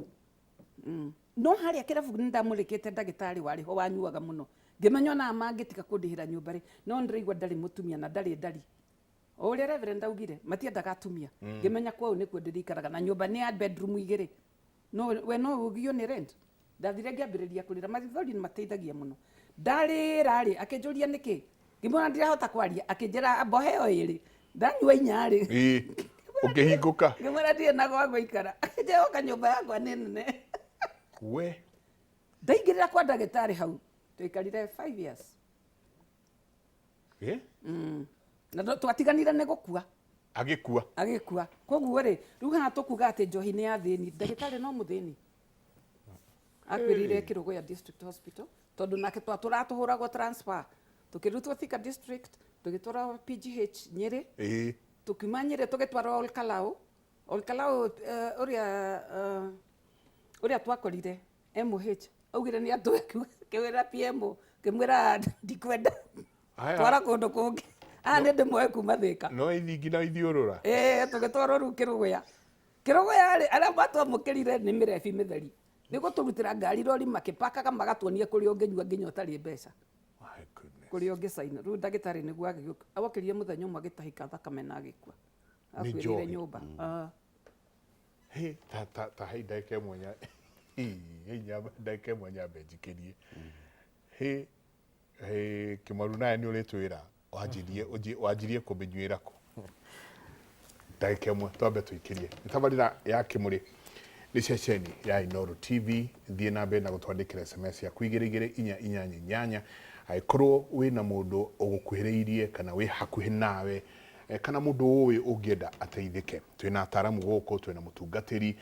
No harĩa kĩrabu nĩ ndamũrĩkĩte ndagĩtarĩ warĩ ho wanyuaga mũno. Ngĩmenya ona mangĩtiga kũndĩhĩra nyũmba rĩ, no nĩndĩraigua ndarĩ mũtumia na ndarĩ ndari. O ũrĩa Reverend augire, matiendaga atumia. Ngĩmenya kwao nĩkuo ndĩrĩikaraga na nyũmba nĩ ya bedroom igĩrĩ. No we no ũgio nĩ rent. Ndathire ngĩambĩrĩria kũrĩra, maithori nĩ mateithagia mũno. Ndarĩra rĩ, akĩnjũria nĩkĩ? Ngĩmwĩra ndirahota kwaria, akĩnjĩra amba ũheo ĩrĩ. Ndanyua inya rĩ. Ĩĩ. Ũkĩhingũka. Ngĩmwĩra ndirĩ na gwa gũikara. Akĩnjĩra oka nyũmba yakwa nĩ nene. We. Ndaingĩrĩra kwa ndagĩtarĩ hau, twaikarire 5 years. Eh? Na twatiganire nĩ gũkua. Agĩkua. Agĩkua. Koguo rĩ, rĩu haha tũkuga atĩ njohi nĩ ya thĩni, ndagĩtarĩ no mũthĩni. Akuĩrĩire Kĩrũgũya District Hospital, tondũ nake tũratũhũragwo transfer. Tũkĩrutwo Thika District, tũgĩtwarwo PGH Nyĩrĩ. Ĩĩ. Tũkiuma Nyĩrĩ tũgĩtwarwo Olkalau. Olkalau ũrĩa twakorire MOH augire nĩ atũe kĩwĩra PMO, ngĩmwĩra ndikwenda. Twara kũndũ kũngĩ. Aya nĩ ndĩmoe kuma Thika. No ithingi na ithiũrũra. Ĩĩ, tũgĩtwarwo rĩu Kĩrũgũya. Kĩrũgũya rĩ, arĩa matwamũkĩrire nĩ mĩrebi mĩtheri. Nĩ gũtũrutĩra ngari rori makĩpakaga magatuonia kũrĩa ũngĩnyua nginya ũtarĩ mbeca. My goodness. Kũrĩa ũngĩcaina. Rĩu ndagĩtarĩ nĩguo agĩũka. Okĩrire mũthenya ũmwe agĩtahĩka thakame na agĩkua. Nĩ Akuĩrĩire njohi. nyũmba. Hĩ, ta hei ndagĩka ĩmwe nya, hĩ, hei nyambe, ndagĩka ĩmwe nyambe njikĩrie. Hĩ, hĩ, Kĩmaru nawe nĩ ũrĩtwĩra, wanjirie kũmĩnyuĩra kũ? Ndagĩka ĩmwe twambe tũikĩrie. Nĩ tabarĩra ya Kĩmũrĩ, nĩ ceceni ya Inooro TV. Thiĩ na mbere na gũtwandĩkĩra SMS yaku igĩrĩ igĩrĩ inya inyanya inyanya. Angĩkorwo wĩna mũndũ ũgũkuhĩrĩirie kana wĩ hakuhĩ nawe, kana mũndũ ũĩ ũngĩenda ateithĩke. Twĩna ataramu gũkũ, twĩna mũtungatĩri,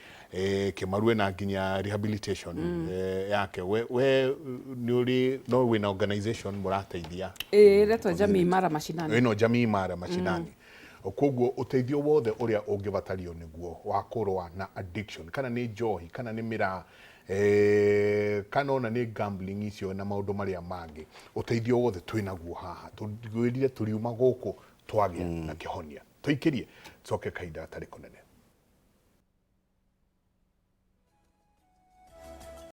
Kĩmaru ena nginya rehabilitation, yake. We nĩ ũrĩ, no wĩna organization mũrateithia. Ĩĩ, ĩretwo Jamii Imara Mashinani. Ĩno Jamii Imara Mashinani. Koguo ũteithio wothe ũrĩa ũngĩbatario nĩguo wa kũrũa na addiction, kana nĩ njohi, kana nĩ mĩraa, kana ona nĩ gambling icio na maũndũ marĩa mangĩ, ũteithio wothe twĩnaguo haha. Tũgwĩrire tũriuma gũkũ twagĩa na kĩhonia. Tũikĩrie, tũcoke kahinda gatarĩ kũnene.